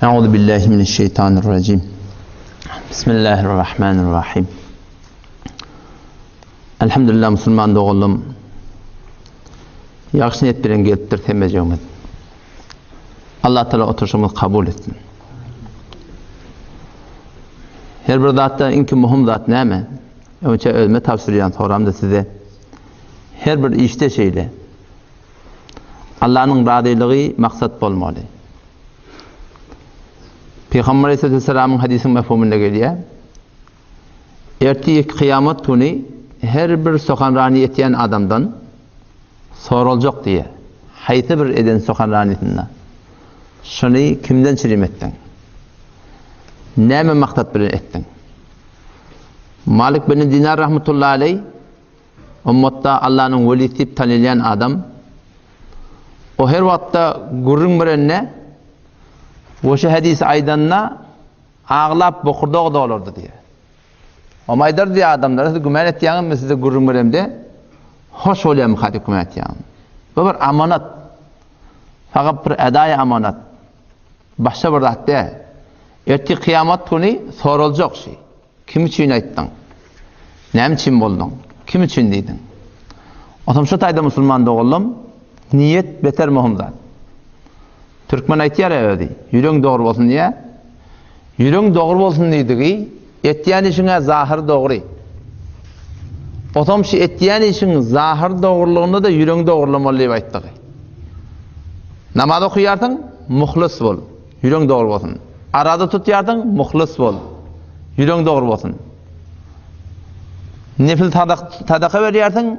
Euzu billahi mineşşeýtanirrajim. Bismillahirrahmanirrahim. Elhamdülillah musulman doganlarym. Ýagşy niýet bilen gelipdir hemmejigimiz. Allah Teala oturşymyzy kabul etsin. Her bir zatda iň möhüm zat näme? Öňçe özüme tabşyrýan soramda size. Her bir işde şeýle. Allanyň razylygy maksat bolmaly. Pygamber Aleyhisselamyň hadisiň mefhumynda gelýär. Ertir kyýamat güni her bir sohanrany etýän adamdan soraljak diýýär. Haýsy bir eden sohanranysynda? Şuny kimden çirim etdiň? Näme maksat bilen etdiň? Malik bin Dinar rahmetullahi aleyh Ummatda Allanyň welisi diýip tanylýan adam o her wagtda gürrüň berende we şu hadysy aýdanda aglap bokurdagy dolardy diýýär. Om aýdar diýýär adamlara siz güman etýäňizmi size gürrüň beremde hoş bolýarmyka diýip güman etýäňiz. Bu bir amanat. Fakat bir edaýy amanat. Başga bir zat däl. Ertir kyýamat güni soraljak şey. Kim üçin aýtdyň? Näme üçin bolduň? Kim üçin diýdiň? Otam şu taýda musulman doganlam, niýet beter möhüm zat. Türkmen aýtýar ya özi, ýüregiň dogry bolsun diýýär. Ýüregiň dogry bolsun diýdigi, etýän işiň-ä zahyr dogry. Otam şu etýän işiň zahyr dogrulygynda-da ýüregiň dogrulamaly diýip aýtdygy. Namaz okaýarsyň, muhlys bol. Ýüregiň dogry bolsun. Araza tutýarsyň, muhlys bol. Ýüregiň dogry bolsun. Nefil sadaka berýärsiň,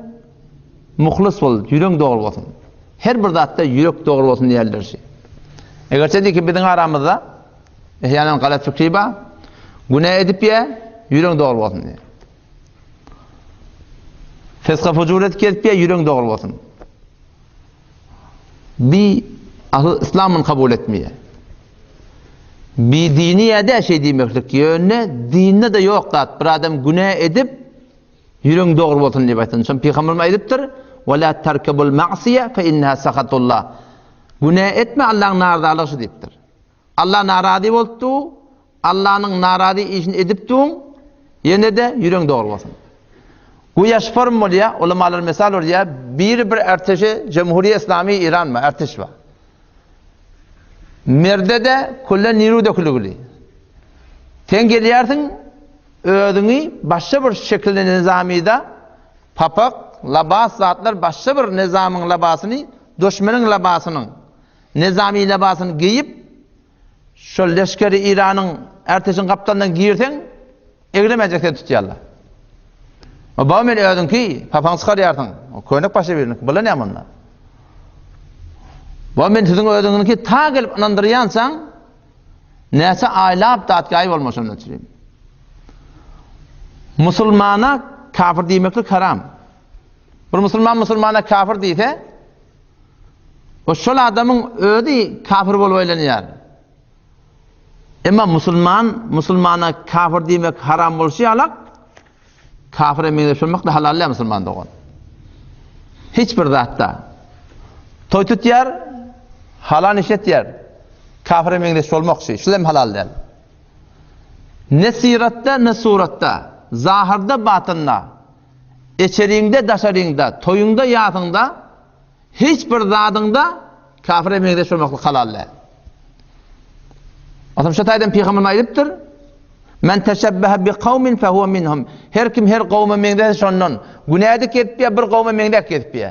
muhlys bol, ýüregiň dogry bolsun. Her bir zatda ýürek dogry bolsun diýerler şi. Eger ki biziň aramyzda ehýanan galat fikri bar, günä edip ýa, ýüregiň dogry bolsun diýär. Feska fujur edip gezip ýa, ýüregiň dogry bolsun. Bi asyl yslam muny kabul etmeýär. Bi dini ýa-da şeý diýmeklik, ýöne dinde-de ýok zat. Bir adam günä edip, ýüregiň dogry bolsun diýip aýtsa. Şony pygamberimiz aýdypdyr: "Ve la terkebul ma'siye fe inneha sahatullah." Günä etme, Allahyň narazlygy şu diýipdir. Allah narazy bolupdy, Allanyň narazy işini edip duň, ýene-de ýüregiň dogry bolsun. Bu ýaş form bolýar, ulamalar mysal urýar, biri bir erteşi Jemhuriýe Islami Iran bar, erteş bar. Merde-de külle niru dökülgüli. Sen gelýärsiň, özüňi başga bir şekilde nizamida papak, labas zatlar başga bir nizamyň labasyny, duşmanyň labasynyň Nizami lybasyny geýip, şol leşgeri Iranyň erteşiň gapdalyndan girseň, eglemejek seni tutýarlar. O baba men özüňki papaňy çykarýarsyň. O könek başa biriniňki. Bular näme onda? Baba men siziň özüňiňki ta gelip ynandyrýançaň, näçe aýlap datgaý bolma şondan çürim. Musulmana kafir diýmeklik haram. Bir musulman musulmana kafir diýse, O şol adamyň özi kafir bolup aýlanýar. Emma musulman musulmana kafir diýmek haram bolşy ýalak, kafire meňzeş bolmak da halal däl musulman dogan. Hiç bir zatda. Toý tutýar, halal iş etýär. Kafire meňzeş bolmak şu, şul hem halal däl. Ne syratda, ne suratda, zahyrda, batynda, içeriňde, daşaryňda, toýuňda, ýasyňda Hiç bir zadyňda kafire meňzeş bolmaklyk halal däl. Otam şu taýdan pygamberimiz aýdypdyr, Men teşebbehe bi kawmin fehuve minhum. Her kim her kowma meňzese şondan. Günädik edip ýa bir kowma meňzäp gezip ýa.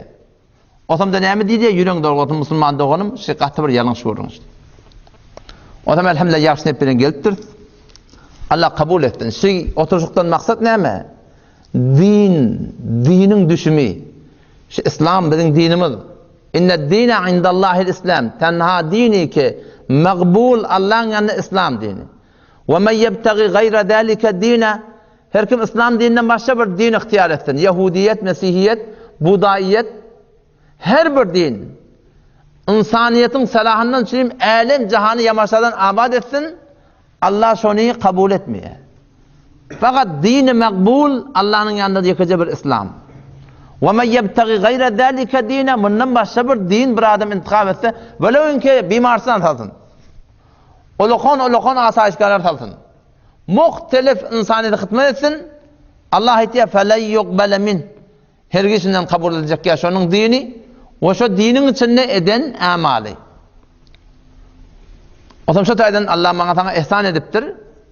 Otamda näme diýdi? Ýüregiň dogry bolsun musulman doganym, şu gaty bir ýalňyş gördüň. Otam elhamdülillah ýagşy niyet bilen gelipdir. Allah kabul etsin. Şu oturyşykdan maksat näme? Din, diniň düşümi. Şu Islam biziň dinimiz. Inne dine indallahil islam. Tenha dini ki magbul Allahyň ýanynda Islam dini. We men ýebtagi gaýra zalika dine. Her kim Islam dininden başga bir din ygtyýar etsin. Ýehudiýet, Mesihiýet, Budaýyýet her bir din ynsanyýetiň salahyndan üçin älem jahany ýamaşadan abat etsin. Allah şony kabul etmeýär. Fakat dini makbul Allah'yň ýanynda ýekeje bir islam. Wa men ýebtagi gaýra zalika dina mundan başga bir din bir adam intikap etse, welewinki bimarsdan salsyn. Ulakan-ulakan asaýyşgalar salsyn. Muhtelif ynsanyýete hyzmat etsin. Allah aýtýar, "Felen yuqbale min." Hergiz şundan kabul ediljek ýa şonuň dini we şo diniň içinde eden amaly. Otam şo taýdan Allah maňa saňa ihsan edipdir.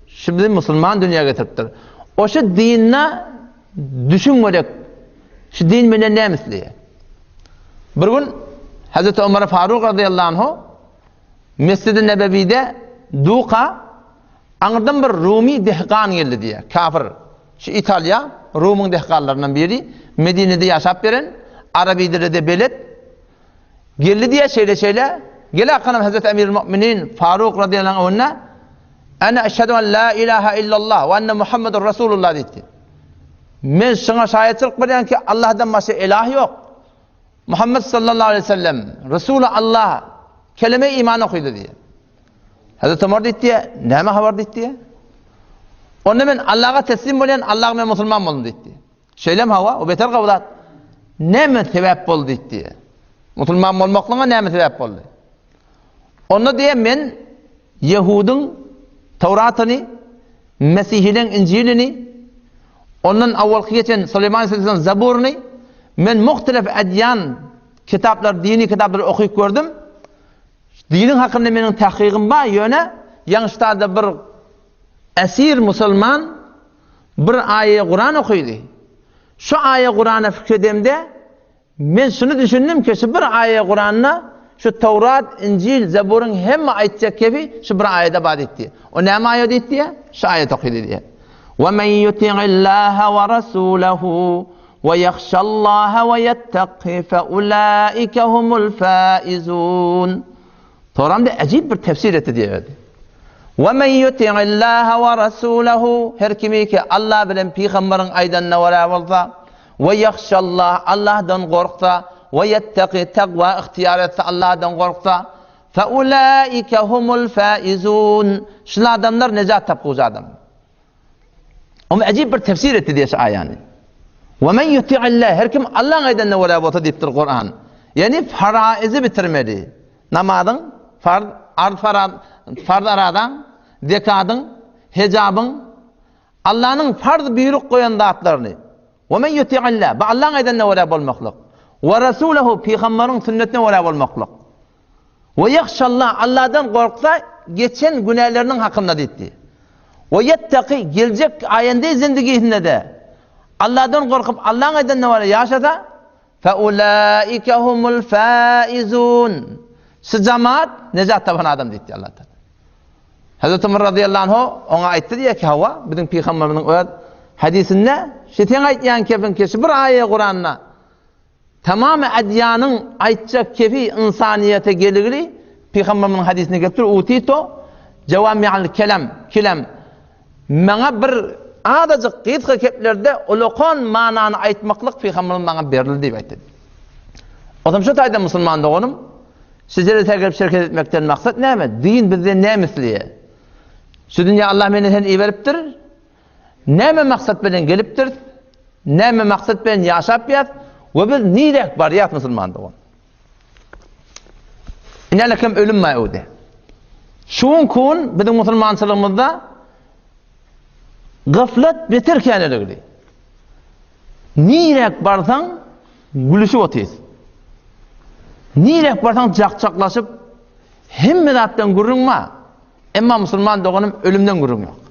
Şu bizi musulman dünýä getiripdir. O şu dinine düşün gerek. Şu din menden näme isleýär? Bir gün Hazreti Ömer Faruk radıyallahu anhu Mescid-i Nebewide duka aňyrdan bir Rumi dehkan geldi diýýär, kafir. Şu Italiýa, Rumyň dehkanlaryndan biri, Medinede ýaşap beren, arabi dile-de belet. Geldi diýýär, şeýle-şeýle, gel akanam Hazreti Emirül Mu'minin Faruk radıyallahu anh önüne, Ene eşhedü en la ilahe illallah we enne Muhammedun Resulullah diýdi. Men şuňa şaýatçylyk berýän ki, Allahdan başga ilah ýok. Muhammed sallallahu aleyhi ve sellem Resuly Allah kelime iman okydy diýýär. Hazreti Omar diýdi, näme habar diýdi. Onda men Allaha teslim bolýan, Allaha men musulman boldum diýdi. Şeýlem hawa, o beter gowy zat. Näme sebäp boldy diýdi. Musulman bolmaklygyňa näme sebäp boldy? Onda diýe men Ýehudyň Tawratyny, Mesihiliň Injilini, ondan awalky geçen Suleýman aleyhisselamyň Zaburyny men muhtelif edýan kitaplar, dini kitaplary okyp gördüm. Diniň hakynda meniň tahkygym bar, ýöne ýaňyşda bir esir musulman bir aýa Kuran okydy. Şu aýa Kurana fikir edemde Men şuny düşündim ki, şu bir aýa Kuranda şu Tawrat, Injil, Zeburyň hemme aýtjak gepi şu bir aýada bar diýdi. O näme aýa diýdi? Şu aýat okydy diýdi. Wa men yuti'illaha wa rasulahu wa yakhshallaha wa yattaqi fa ulaika humul faizun. Soramda ajib bir tefsir etdi diýdi. Wa men yuti'illaha wa rasulahu her kimi ki Allah bilen pygamberiň aýdanyna görä bolsa We ýahşallah, Allahdan gorksa, we ýetteki, takwa ygtyýar etse, Allahdan gorksa, fe ulaike humul faizun. Şul adamlar nejat tapgyjy adam. Omy ajib bir tefsir etdi diýe şu aýany. We men yuti'illah, her kim Allahyň aýdanyna görä bolsa diýipdir Kur'an. Ýani faraizi bitirmeli. Namazyň farz, arz farz, farz aradan, zekadyň, hejabyň, Allanyň farz buýruk goýan zatlaryny, Ve men yuti'illah, bu Allaň aýdanyna görä bolmaklyk, we rasulehu, pygambaryň sünnetine görä bolmaklyk. Ve yahşallah, Alladan gorksa, geçen günäleriniň hakynda diýipdi. Ve yettaki, geljek aýende zindigisinde-de Alladan gorkup, Allaň aýdanyna görä ýaşasa, fe ulaike humul faizun. Şu jemaat nejat tapan adam diýipdi Allah Taala. Hazreti Ömer razyýallahu anhu oňa aýtdy diýýär ki, hawa, biziň pygamberimiziň öz hadysynda şu seň aýtýan kefiň ki, şu bir aýa Kuranda tamamy adýanyň aýtjak kefi ynsanyýete geligli pygamberimiziň hadysynda gelipdir, utito jawami'al kelam, kelam. Maňa bir azajyk gysga keplerde ulakan manany aýtmaklyk pygamberimiz maňa berildi diýip aýtdy. Ozam şu taýda musulman doganym, Şu jelese gelip şereket etmekden maksat näme? Din bizden näme isleýär? Şu dünýä Allah meni sen iberipdir. Näme maksat bilen gelipdir? Näme maksat bilen ýaşap ýas? We biz niräk barýas musulman dogan? Inäle kim ölüm maýudy. Şu gün kun biziň musulmançylygymyzda gaflat beter käneligdi. Niräk barsaň gülüşip otyrys. Niräk barsaň jak-jaklaşyp hemme zatdan gürrüň bar. Emma musulman doganym ölümden gürrüň ýok.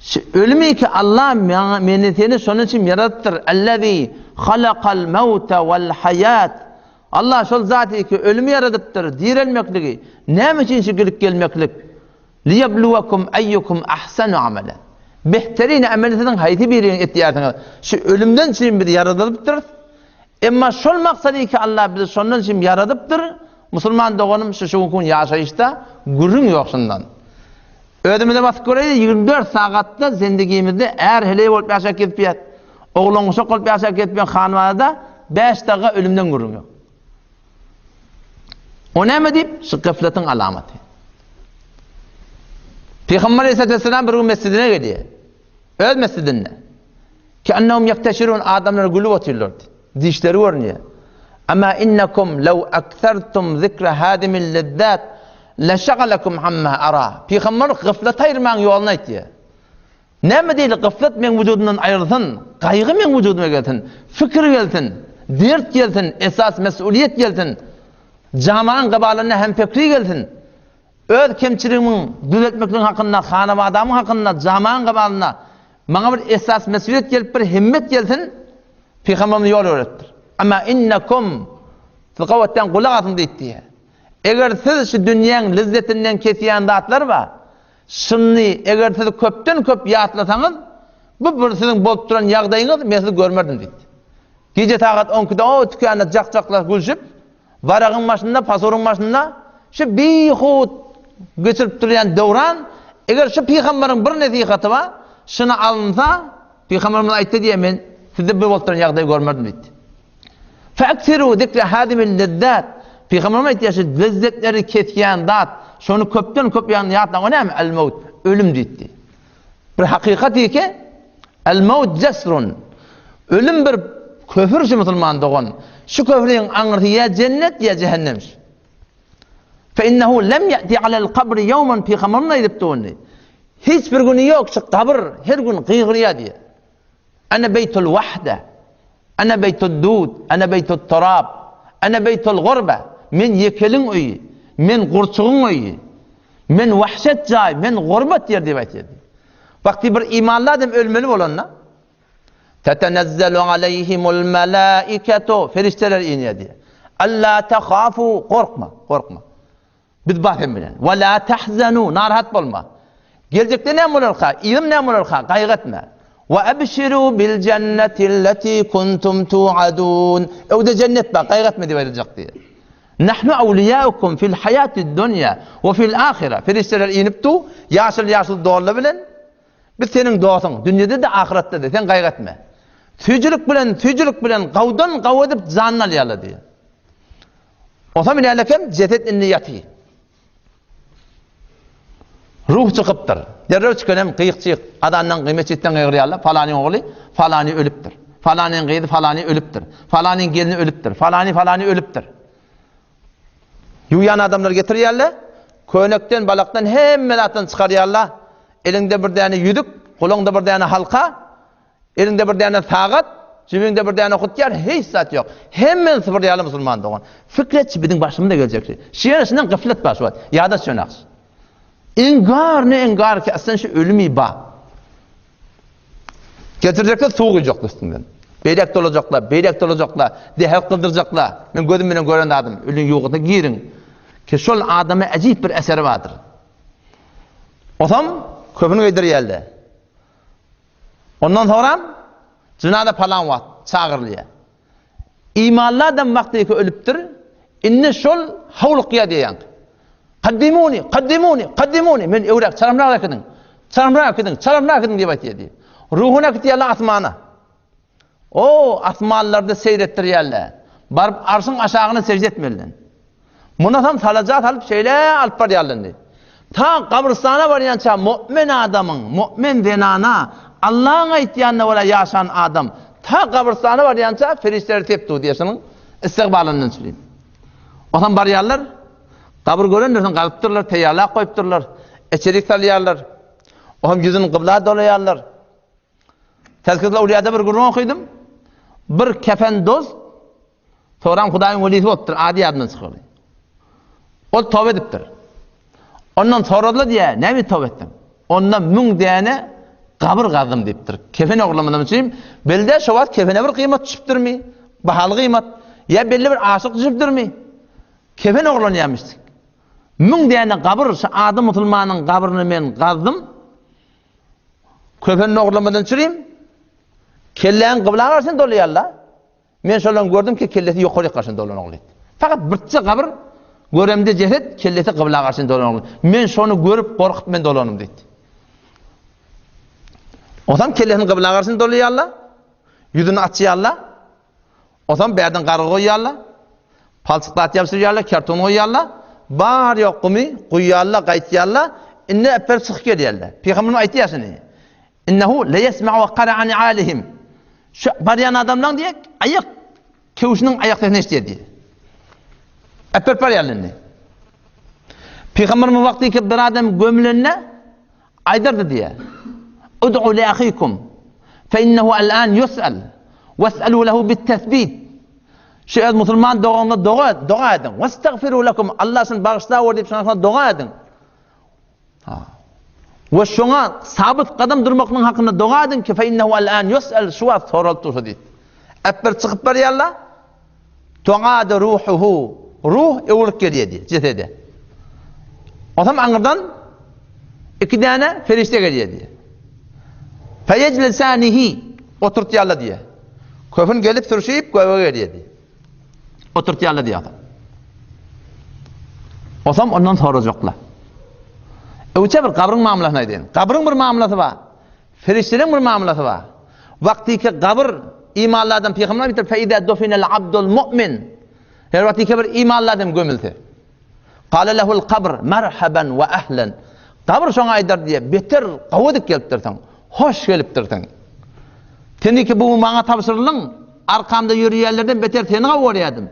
Şu ölümi ki Allah maňa meni seni şonuň üçin ýaradypdyr. Allazi halakal mauta wal hayat. Allah şol zat ki ölümi ýaradypdyr, direlmekligi. Näme üçin şu gidip gelmeklik? Liýebluwekum eýýukum ahsanu amala. Behterin ameli siziň haýsy biriňiz etýärsiňiz? Şu ölümden üçin biz ýaradylypdyrys. Emma şol maksady ki Allah bizi şondan üçin ýaradypdyr. Musulman doganym şu şu günki ýaşaýyşda gürrüň ýok şundan. Özümize basyp göreýli 24 sagatda zendigimizde är heleý bolup ýaşap gezip Oglan uşak bolup ýaşap gezip hanwada 5 daga ölümden gürrüň ýok. O näme diýip? Şu gaflatyň alamaty. Pygamber Aleyhisselam bir gün mescidine gelýär. Öz mescidinde. Ki annahum yaktaşirun adamlar gülüp otyrlardy. Dişleri görünýär. Ama innakum law akthartum zikra hadimil lezzat. Leşagalakum amma ara. Pygamber gyflat aýyrmagyň ýoluny aýtýar. Näme diýeli gyflat meň wujudymdan aýrylsyn, gaýgy meň wujudyma gelsin, fikir gelsin, dert gelsin, esas mesuliýet gelsin, jamaň gybalynda hemfekri gelsin, öz kemçiligimiň düzeltmekligiň hakynda, hanabadamyň hakynda, jamaň gybalynda maňa bir esas mesuliýet gelip bir himmet gelsin, Pygamberimiz ýol öwretdir. Amma innekum siz gabatdan gulak asyň diýdi. Eger siz şu dünýäň lezzetinden kesýän zatlar bar, Şuny eger siz köpden-köp ýatlasaňyz, bu bir siziň bolup duran ýagdaýyňyz, men sizi görmerdim diýdi. Gije sagat on ikide o tükände jak-jaklar gülşüp, waragyň başynda, pasuryň başynda şu bihut geçirip durýan döwran, eger şu pygamberiň bir nesihaty bar, şuny alynsa, pygamberimiz aýtdy diýýär, men sizde bu bolup duran ýagdaýy görmerdim diýdi. Fe'ksiru zikre hadimil lezzat. Pygamberimiz aýtýar, şu lezzetleri kesýän zat, şony köpden köp ýatlaň, o näme? El maut, ölüm diýdi. Bir hakykat ki, el maut jasrun. Ölüm bir köfür şu musulman dogan. Şu köfrüň aňyrsy ýa jennet ýa cehennem. Fe innehu lem yati alel kabri yawman Pygamberimiz aýdypdy ony. Hiç bir güni ýok şu gabyr her gün gygyrýar diýýär. Ene beýtul wahde, ene beýtud dud, ene beýtut turab, ene beýtul gurbe, men ýekeliň öýi, men gurçugyň öýi, men wahşet jaý, men gurbat ýer diýip aýtýar. Wagty bir imanly adam ölmeli bolanda, Tetenezzelu aleýhimul melaiketu, perişdeler inýär diýýär. Alla tahafu, gorkma, gorkma. Biz bar sen bilen. Ve la tahzanu, narahat bolma. Geljekde näme bolarka, yzym näme bolarka, gaýgy etme. Ve ebşiru bil cenneti lleti kuntum tuadun. Öwde jennet bar, gaýgy etme diýip aýdyljak diýýär. Nahnu awliyaukum fil hayatid dunya we fil ahire. Perişdeler inip du, ýaşyl-ýaşyl dolla bilen Biz seniň dostuň, dünýede-de, ahyretde-de, sen gaýgy etme. Süýjülik bilen, süýjülik bilen gawdan gaw edip janyny alýarlar diýýär. Onsoň minälekem jeset indi ýaty. Ruh çykypdyr. Derrew çykan hem gyýyk-çyýyk, azandan gyýmetjitden gygyrýarlar, falanyň ogly falany ölüpdir. Falanyň gyzy falany ölüpdir. Falanyň gelni ölüpdir. Falany falany ölüpdir. Ýuwýan adamlar getirýärler. Könekden, balakdan hemme zatdan çykarýarlar. Eliňde bir däne ýüzük, goluňda bir däne halka, Eliňde bir däne sagat, jübüňde bir däne hutýar, hiç zat ýok. Hemmeni sypyrýarlar musulman dogan. Fikr etçi biziň başymyza geljek şey. Şu ýere şundan gyflet bar şu wagt. Ýada çönaks. Engar ne engar ki aslan şu ölümi ba. Getirjekler suw guýjaklar üstünden. Beýlek dolajaklar, beýlek dolajaklar, zäher gyzdyrjaklar. Men gözüm bilen gören zadym, ölüň ýuwgusyna giriň. Ki şol adama äjip bir eseri bardyr. Osam köpüni geýdirýärler. Ondan soňram jynaza palan wagt çagyrylýar. Imanly adam wagtyky ölüpdir, indi şol howlukýar diýýän. Kaddimuni, kaddimuni, kaddimuni, men öwräk çalamrak äkidiň. Çalamrak äkidiň, çalamrak äkidiň diýip aýtýar diýip. Ruhuny äkitýärler asmana. O asmanlarda seýr etdirýärler. Baryp arşyň aşagyna sežde etmeliler. Munasam salaja salyp şeýle alyp barýarlar indi. Ta gabrystana barýança mu'min adamyň, mu'min zenana, Allaň aýtýanyna görä ýaşan adam ta gabrystana barýança perişdeler sepdi diýýär şunuň istigbalyndan çürim. Onsoň barýarlar, gabyr görendir soň gazypdyrlar, taýýarlap goýupdyrlar, içerik salýarlar. Oňam ýüzüni gybla dolaýarlar. Tezkirel Awliýada bir gürrüň okydym. Bir kefen dost Soram Hudaýyň welisi bolupdyr, ady ýadyndan çykardy. Ol toba edipdir. Ondan soradylar diýä, näme toba etdiň? Onda 1000 däne gabyr gazdym diýipdir. Kefen ogurlamadym üçin, belde şo wagt kefene bir gyýmat düşüpdirmi? Bahaly gyýmat. Ýa belli bir aşyk düşüpdirmi? Kefen ogurlanýarmyş. 1000 däne gabyr, şu ady musulmanyň gabryny men gazdym. Kefen ogurlamadan çürim. Kelläň gybla garşyny dolaýarlar. Men şolan gördüm ki, kellesi ýokaryk garşyny dolan ogly. Fakat birçe gabyr göremde jeset kellesi gybla garşyny dolan ogly. Men şony görüp gorkup men dolanym diýdi. Osam kellesini gybla garşyny dolaýarlar. Ýüzüni açýarlar. Osam bärden gargy goýýarlar. Palçyk zat ýapşyrýarlar, karton goýýarlar. Bar ýok gumy guýýarlar, gaýtýarlar. Indi äpberip çykyp gelýärler. Pygamberimiz aýtýar şuny. Innehu leyesma'u qara'a ni'alihim. Şu barýan adamlaryň diýek, aýak köwşüniň aýak sesini eşidýär diýýär. Äpberip barýarlar indi. Pygamberimiz wagty ki bir adam gömülende aýdardy diýýär. Ud'u li ahikum fe innehu al-an yus'al was'alu lahu bit-tesbit. Şu öz musulman doganyňyza doga doga ediň. Wastagfiru lakum Allah şuny bagyşlawor diýip şoňa doga ediň. Ha. We şoňa sabyt gadam durmaklygyň hakynda doga ediň ki fe innehu al-an yus'al şu wagt soralyp dursa diýip. Äpber çykyp barýarlar. Tu'adu ruhuhu. Ruh öwrülip gelýär diýýär jesede. Onsoň aňyrdan iki däne perişde gelýär diýýär. Feyeclisanihi oturtýarlar diýýär. Köfün gelip sürşüp göge gelýär diýýär. Oturtýarlar diýýär. Onsoň ondan sorajaklar. Öwçe bir gabryň mamlasyny aýdaýyn. Gabryň bir mamlasy bar. Perişdeleriň bir mamlasy bar. Wagtyky gabyr imanly adam pygamber aýdypdyr, Fe izâ dufinel abdul mu'min. Her wagtyky bir imanly adam gömülse. Kâle lehul kabr merhaban we ehlen. Gabyr şoňa aýdar diýýär, beter gowy edip gelipdirsiň. Hoş gelipdirsiň. Seniki bu maňa tabşyrylyň, arkamda ýörýänlerden beter seni gowy görýärdim.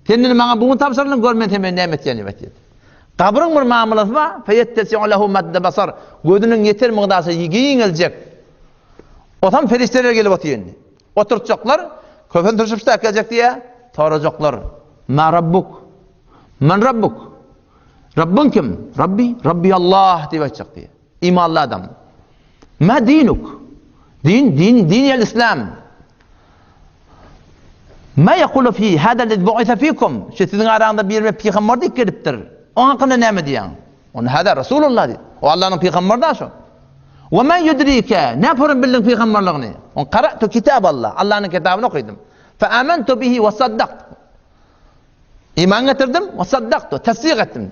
Sen indi maňa bu tabşyrylyň, gör men sen meni näme etýän diýip aýtýar. Gabryň bir mamlasy bar, feýettesi'u lehu madde basar, gözüniň ýeter mygdasy giňeljek. Otam perişdeler gelip otyr indi. Oturtjaklar, köfen turşup şutak geljek diýýär, sorajaklar. Ma rabbuk? Men rabbuk? Rabbyň kim? Rabbi, Rabbi Allah diýip aýtjak diýýär. Imanly adam. Ma dinuk? Din, din, din el islam. Ma yekulu fi hada lezi bu'isa fikum? Şu siziň araňyzda bir bir pygamber diýip gelipdir. Oň hakynda näme diýýäň? On hada Rasulullah diýip. O Allah'yň pygamberi da şu. Wa ma yudrika? Ne porun bildiň pygamberligini? On qara'tu kitab Allah. Allah'yň kitabyny okydym. Fa amantu bihi wa saddaqtu. Iman getirdim, wa saddaqtu, tasdik etdim.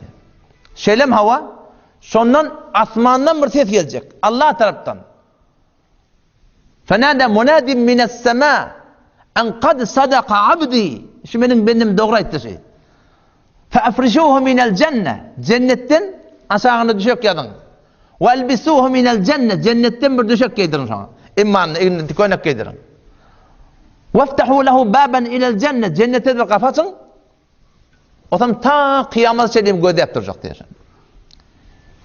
Şeýlem hawa, Şondan asmandan bir ses geljek. Allah tarapdan. Fenada munadin minas sema en kad sadaka abdi. Şu meniň bendim dogry aýtdy şu. Fe afrişuhu minel cenne. Cennetden aşagyna düşek ýazyň. Ve elbisuhu minel cenne. Cennetden bir düşek geýdiriň şoňa. Imanly egnine köýnek geýdiriň. Weftahu lehu baban ilel cenne. Cennete bir gapy açyň. Otam ta kyýamata çenli gözläp durjak diýýär.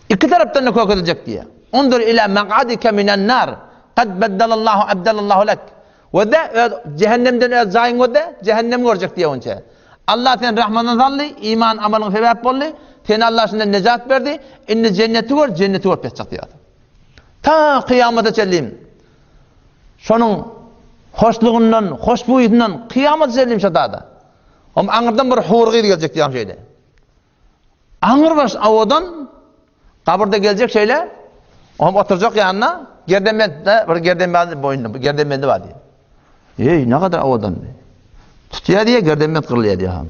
Iki tarapdan da kökediljek diýýär. Undur ila maq'adika minan nar. Kad baddalallahu abdalallahu lek. We de öz cehennemden öz jaýyň gözle, cehennem görjek diýýär onça. Allah sen rahmatyna saldy, iman amalyň sebäp boldy. Seni Allah şundan nejat berdi. Indi jenneti gör, jenneti görüp ýatjak diýýär. Ta kyýamata çenli şonuň hoşlugyndan, hoşbuýsyndan kyýamata çenli şo dada. Om aňyrdan bir hur gyz geljek diýýän şeýle. Aňyrbaş awadan gabyrda geljek şeýle. Om oturjak ýanyna, gerdenbentde bir gerdenbent boýnunda bir gerdenbendi bar diýýär. Eý, ne kadar awadan. Tutýar diýýär, gerdenbent gyrylýar diýýär.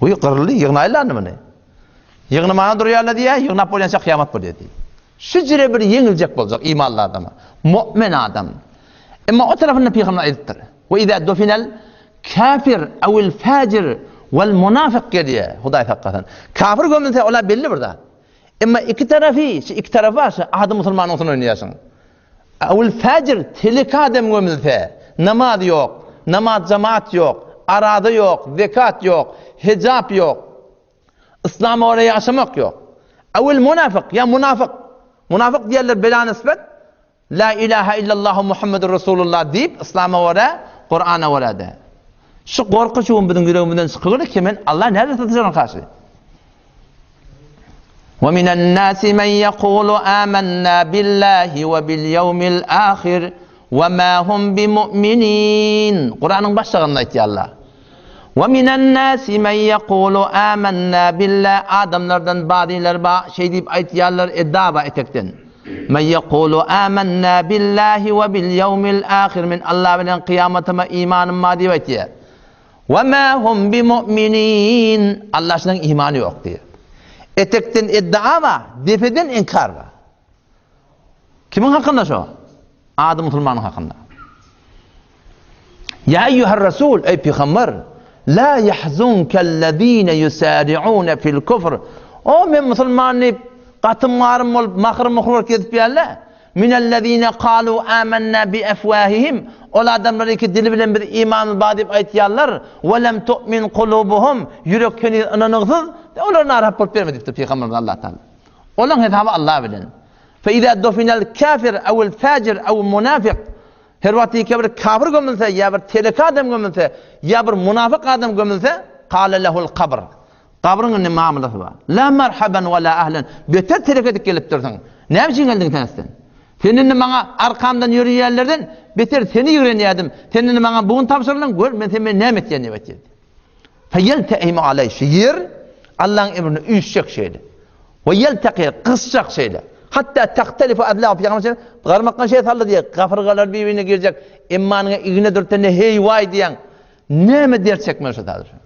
Uý, gyryldy, ýygnaýlar muny. Ýygnamana durýarlar diýýär, ýygnap bolýança kyýamat bolýar diýýär. Şu jire bir ýeňiljek boljak imanly adama, mu'min adam. Emma o tarapynda pygamber aýdypdyr. We iza dufinel Käfir, awil fajir, wal munafyk gelýär, Hudaý saklasyn. Kafir gömülse, ola belli bir zat. Emma iki tarapy, şu iki tarapy bar, şu ady musulman olsun oýnaýarsyň. Awil fajir, telek adam gömülse, namaz ýok, namaz jamaat ýok, araza ýok, zekat ýok, hijap ýok. Yslama görä ýaşamak ýok. Awil munafyk, ýa munafyk. Munafyk diýerler bela nisbet, La ilaha illallahu Muhammedur Rasulullah diýip, Yslama görä, Kurana görä-de. Şu gorky şu gün biziň ýüregimizden çykygyly ki men Allah näde sataşaryn karşy. Ve minen nasi men yekulu amanna billahi ve bil yevmil ahir ve ma hum bimu'minin. Kuranyň başlygynda aýtýar Allah. Ve minen nasi men yekulu amanna billah adamlardan bazylar ba şeý diýip aýtýarlar edaba etekden. Men yekulu amanna billahi we bil ýewmil ahir men Allah bilen kyýamatyma imanym bar diýip aýtýar. We ma hum bimu'minin Allah şunuň imany ýok diýýär. Etekden iddia bar, depeden inkar bar. Kimiň hakynda şo? Ady musulmanyň hakynda. Ýa eýýuhar rasul, eý pygamber, la ýahzunkellezine ýusari'une fil kufr. O men musulman diýip, gatym garym bolup, mahyr muhyr bolup gezip ýärler. Minellezine kalu amanna bi afwahihim. Ol adamlar iki dili bilen biz imanymyz bar diýip aýtýarlar. We lem tu'min kulubuhum. Ýürek heniz ynanyksyz. Olar narahat bolup berme diýipdir Pygamberimiz Allah Taala. Olaň hesaby Allah bilen. Fe iza dofinal kafir awil fajir aw munafiq Her wagt ýeke bir kafir gömülse, ýa bir teleke adam gömülse, ýa bir munafyk adam gömülse, kale lehul kabr. Gabryň indi mamlasy bar. La marhaban we la ahlen. Beter teleke edip gelipdirsiň. Näme üçin geldiň sen sen? Sen indi maňa arkamdan ýöreýänlerden beter seni ýigrenýärdim. Sen indi maňa bu gün tabşyrylyň, gör men sen meni näme etýän diýip aýtýar. Feýelteimu aleý şu ýer Allaň emrine üýşjek şeýle. We ýelteki gysjak şeýle. Hatda tahtelifu azlahu pygamber garmakdan şey saldy diýe gafyrgalar bir-birine girjek. Emmanyňa igne dürtende heý waý diýen. Näme dert çekmeli şu taýda.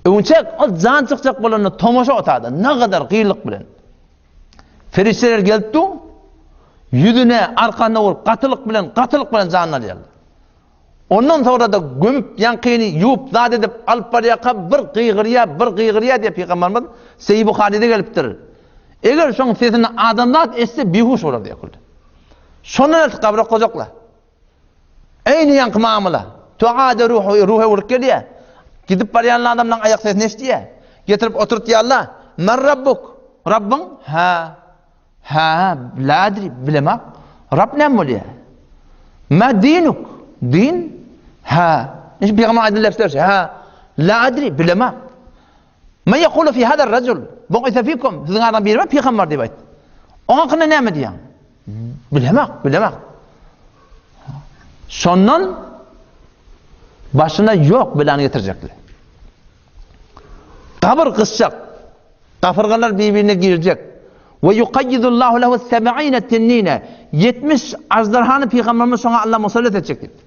Öňçek ol jan çykjak bolanda tomaşa otada nagadar gyýlyk bilen. Ferişteler gelip dur. Ýüzüne arkanyna urup gatylyk bilen gatylyk bilen janyny alýarlar. Ondan soňra-da gömüp, ýaňkyny ýuwup, zat edip alyp barýarka bir gygyrýar, bir gygyrýar diýip pygamberimiz Seýi Buharyda gelipdir. Eger şoň sesini adamzat eşitse bihuş bolar diýip. Şondan eltip gabra kojaklar. Eýni ýaňky mamla. Tuada ruhu, ruh öwrüp gelýär. Gidip barýan adamlaryň aýak sesini eşidýär. Getirip oturtýarlar. Men Rabbuk. Rabbyň? Ha. Hä, la adri, bilemok. Rab näme bolýar? Ma dinuk? Din? Hä. Nişin pygamber aýdan lefzler hä. La adri, bilemok. Ma yekulu fi hada rajul? Bu'isa fikum. Siziň adam biri bar, pygamber diýip aýtdy. Oňa hakynda näme diýýäň? Bilemok, bilemok. Şondan başyna ýok belany getirjekler. Gabyr gysjak. Gapyrgalar bir-birine girjek. We yukayyidullahu lehu seb'ine tinnine. 70 ajdarhany pygamberimiz şoňa Allah musallat etjek diýipdir.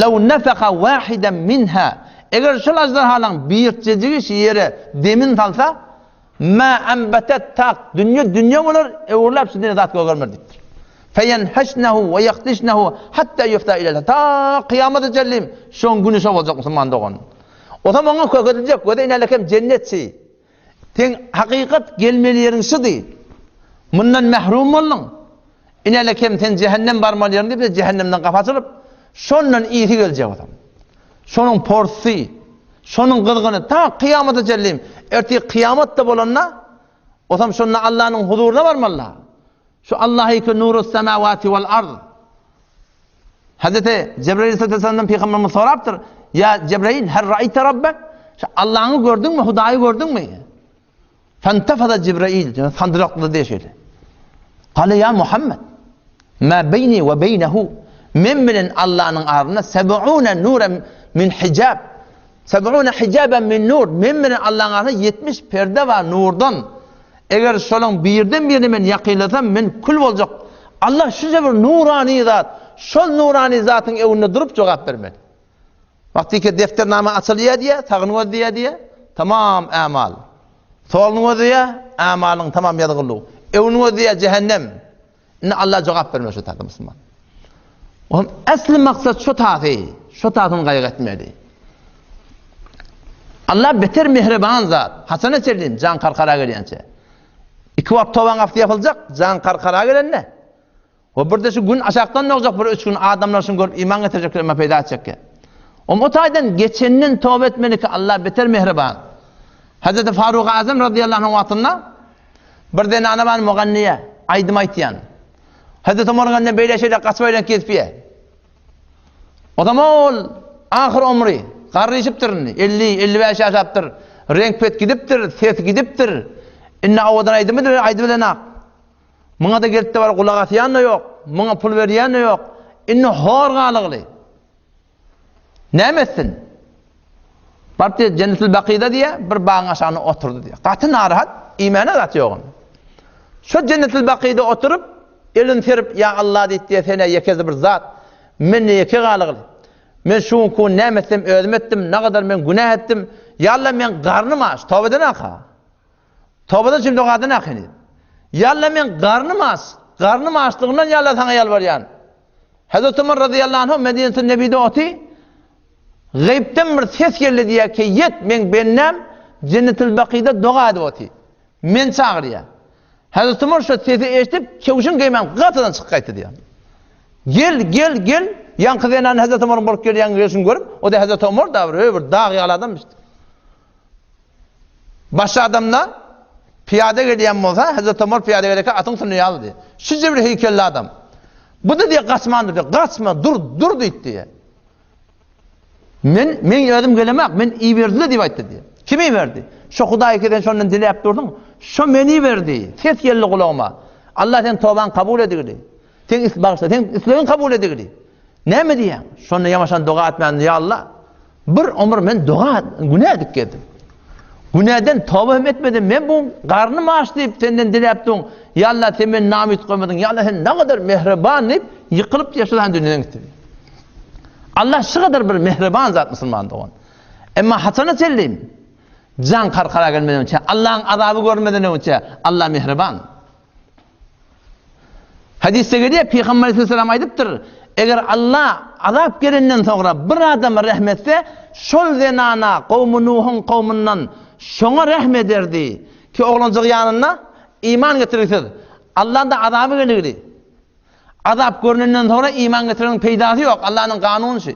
Law nefeha wahiden minha. Eger şol ajdarhalaň birjejigi şu ýere demin salsa, ma anbatat tak dünýe dünýe bolar, öwrüläp şu dünýe zat gögermer diýipdir. Feyenheşnehu we yahdişnehu hatta yufta ilel. Ta kyýamata çenli şoň güni şo boljak musulman dogan. Osam oňa kökediljek göze inälekem jennetçi. Seň hakykat gelmeli ýeriň şudy. Mundan mährum bolduň. Inälekem sen jähennem barmaly ýeriň diýip, jähennemden gapy açylyp, şondan ýygy geljek osam. Şonuň porsy, şonuň gyzgyny ta kyýamata çenli, ertir kyýamat-da bolanda, osam şonda Allanyň huzuryna barmaly. Şu Allahy ki nurus semawati wal ard. Hazreti Cebrail aleyhisselamdan peygamberimiz sorapdyr. Ya Cebrail her ra'ayte rabbek? Şu Allah'ı gördün mü? Hudaýy gördün mü? Fentefada Cebrail sandyrakly diýe şeýle. Kale ya Muhammed ma beyni ve beynehu men bilen Allah'yň arasynda seb'una nuran min hijab. Seb'una hijaben min nur. Men bilen Allah'yň arasynda 70 perde bar nurdan. Eger şolaň birden birine men ýakynlasam, men kül boljak. Allah şunça bir nurany zat, şol nurany zatyň öňünde durup jogap bermeli. Wagtyky defternama açylýar diýýär, sagyny gözleýär diýýär, tamam ämal. Soluny gözleýär, ämalyň tamam ýazgylygy. Öňüni gözleýär, jähennem. Indi Allah jogap bermeli şu taýda musulman. Onuň äsli maksat şu taýy, şu taýyny gaýgy etmeli. Allah beter mehriban zat. Haçana çenli jan karkara gelýänçe. Iki wagt tobaň gapysy ýapyljak, jan karkara gelende. We birde şu gün aşakdan dogjak bir üç gün adamlar şuny görüp iman getirjekler, emma peýda etjekler. Oňa o taýdan geçenden toba etmeli ki Allah beter mehriban. Hazreti Faruk Azam radıyallahu anh wagtynda Bir zenana bar muganniýe, aýdym aýtýan. Hazreti Omaryň elinden beýle şeýle gaçyp aýlanyp gezip ýer. O zaman ol ahyr omry, garryşypdyr indi, 50-55 ýaşapdyr. Reňk pet gidipdir, ses gidipdir. Indi owadan aýdymy da aýdyp bilenak. Muňa da gelip de bar gulak asýan da ýok, muňa pul berýän de ýok. Indi hor galygly. Näme etsin? Baryp diýýär, Jennetul Bakyda diýýär, bir bagyň aşagynda oturdy diýýär. Gaty narahat, iýmäne zat ýok onda. Şo Jennetul Bakyda oturyp, elini serip, Ýa Allah diýip diýýär, sen-ä ýekezi bir zat. Men ýeke galygyl. Men şu günki gün näme etsem özüm etdim, nagadar men günä etdim. Ýa Allah, men garnym aç, toba edenaka. Tobadan üçin doga eden heniz. Ýa Allah, men garnym aç, garnym açlygyndan ýa Allah saňa ýalbarýan. Hazreti Ömer razyýallahu anhu Medinetün Nebide oty, gaýypdan bir ses geldi diýýär ki, ýet, meň bendäm Jennetül Bakyda doga edip oty. Meni çagyrýar. Hazreti Ömer şo sesi eşidip, kewşin geýmän gapydan çykyp gaýtdy diýýär. Gel, gel, gel, ýaňky zenan Hazreti Ömeriň bolup gelýän gelşini görüp, o-da Hazreti Ömer da bir, öý bir dag ýaly adamyş. Başga adamda pyýada gelýän bolsa, Hazreti Omar pyýada gelerkä atyň üstünde ýalydy. Şije bir heýkelli adam. Bu-da diýýär, gaçman dur diýýär. Gaçma, dur, dur diýdi diýýär. Men, men özüm gelemak, men iberdiler diýip aýtdy diýýär. Kim iberdi? Şo Hudaý ki sen şondan diläp durduň, şo meni iberdi. Ses geldi gulagyma. Allah sen tobaňy kabul edigdi. Sen is bagyşla, sen islegiň kabul edigdi. Näme diýýäň? Şonda ýamaşan doga etmän, ýa Allah, bir ömür men doga günä edip geldim. Günäden toba hem etmedim. Men bu garnym aç diýip senden diläp durun. Ýa Allah, sen meni namyt goýmadyň. Ýa Allah, sen nägadar mähriban diýip ýykylyp diýip şudan dünýeden gitdi. Allah şu kadar bir mähriban zat musulman dogan. Emma haçana çenli jan karkara gelmeden öňçe, Allah'ın azaby görmeden öňçe Allah mähriban. Hadisde gelýär, Pygamber aleyhisselam aýdypdyr, eger Allah azap gelenden soňra bir adama rehm etse, şol zenana kowmy Nuhuň kowmundan şoňa rehm ederdi ki oglanjygy ýanynda iman getirgisiz. Allah'ın da azaby geligdi. Azap görnenden soňra iman getireniň peýdasy ýok, Allanyň kanuny şu.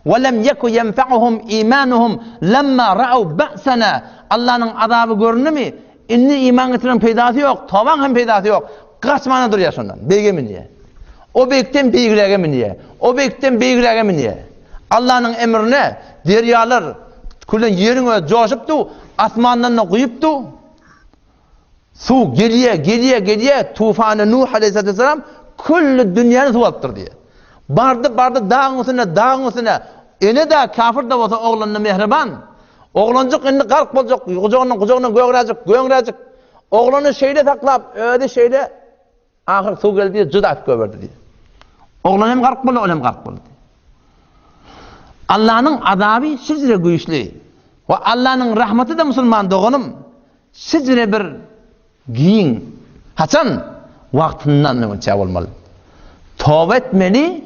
Ve lem yeku yenfa'uhum imanuhum lemma ra'aw ba'sana. Allanyň azaby göründimi? Indi iman getireniň peýdasy ýok, tobaň hem peýdasy ýok. Gaçmana durýar şondan. Beýge münýär. O beýikden beýigräge münýär. O beýikden beýigräge münýär. Allanyň emrine derýalar külen ýeriň özi joşupdy, asmandan-da guýupdy. Suw gelýär, gelýär, gelýär, tufany Nuh aleyhissalatu vesselam külli dünýäni suw alypdyr diýýär. Bardy, bardy dagyň üstüne, dagyň üstüne. Ene-de kafir-de bolsa oglanyna mähriban. Oglanjyk indi gark boljak, gujagyndan gujagyndan gögräjik, göňräjik. Oglany şeýle saklap, özi şeýle Ahyr suw geldi diýip, juda atyp goýberdi diýip. Oglan hem gark boldy, ol hem gark boldy. Allanyň azaby şijre güýçli. We Allanyň rahmaty-da musulman doganym şijre bir giň. Haçan? Wagtyndan öňünçä bolmaly. Toba etmeli,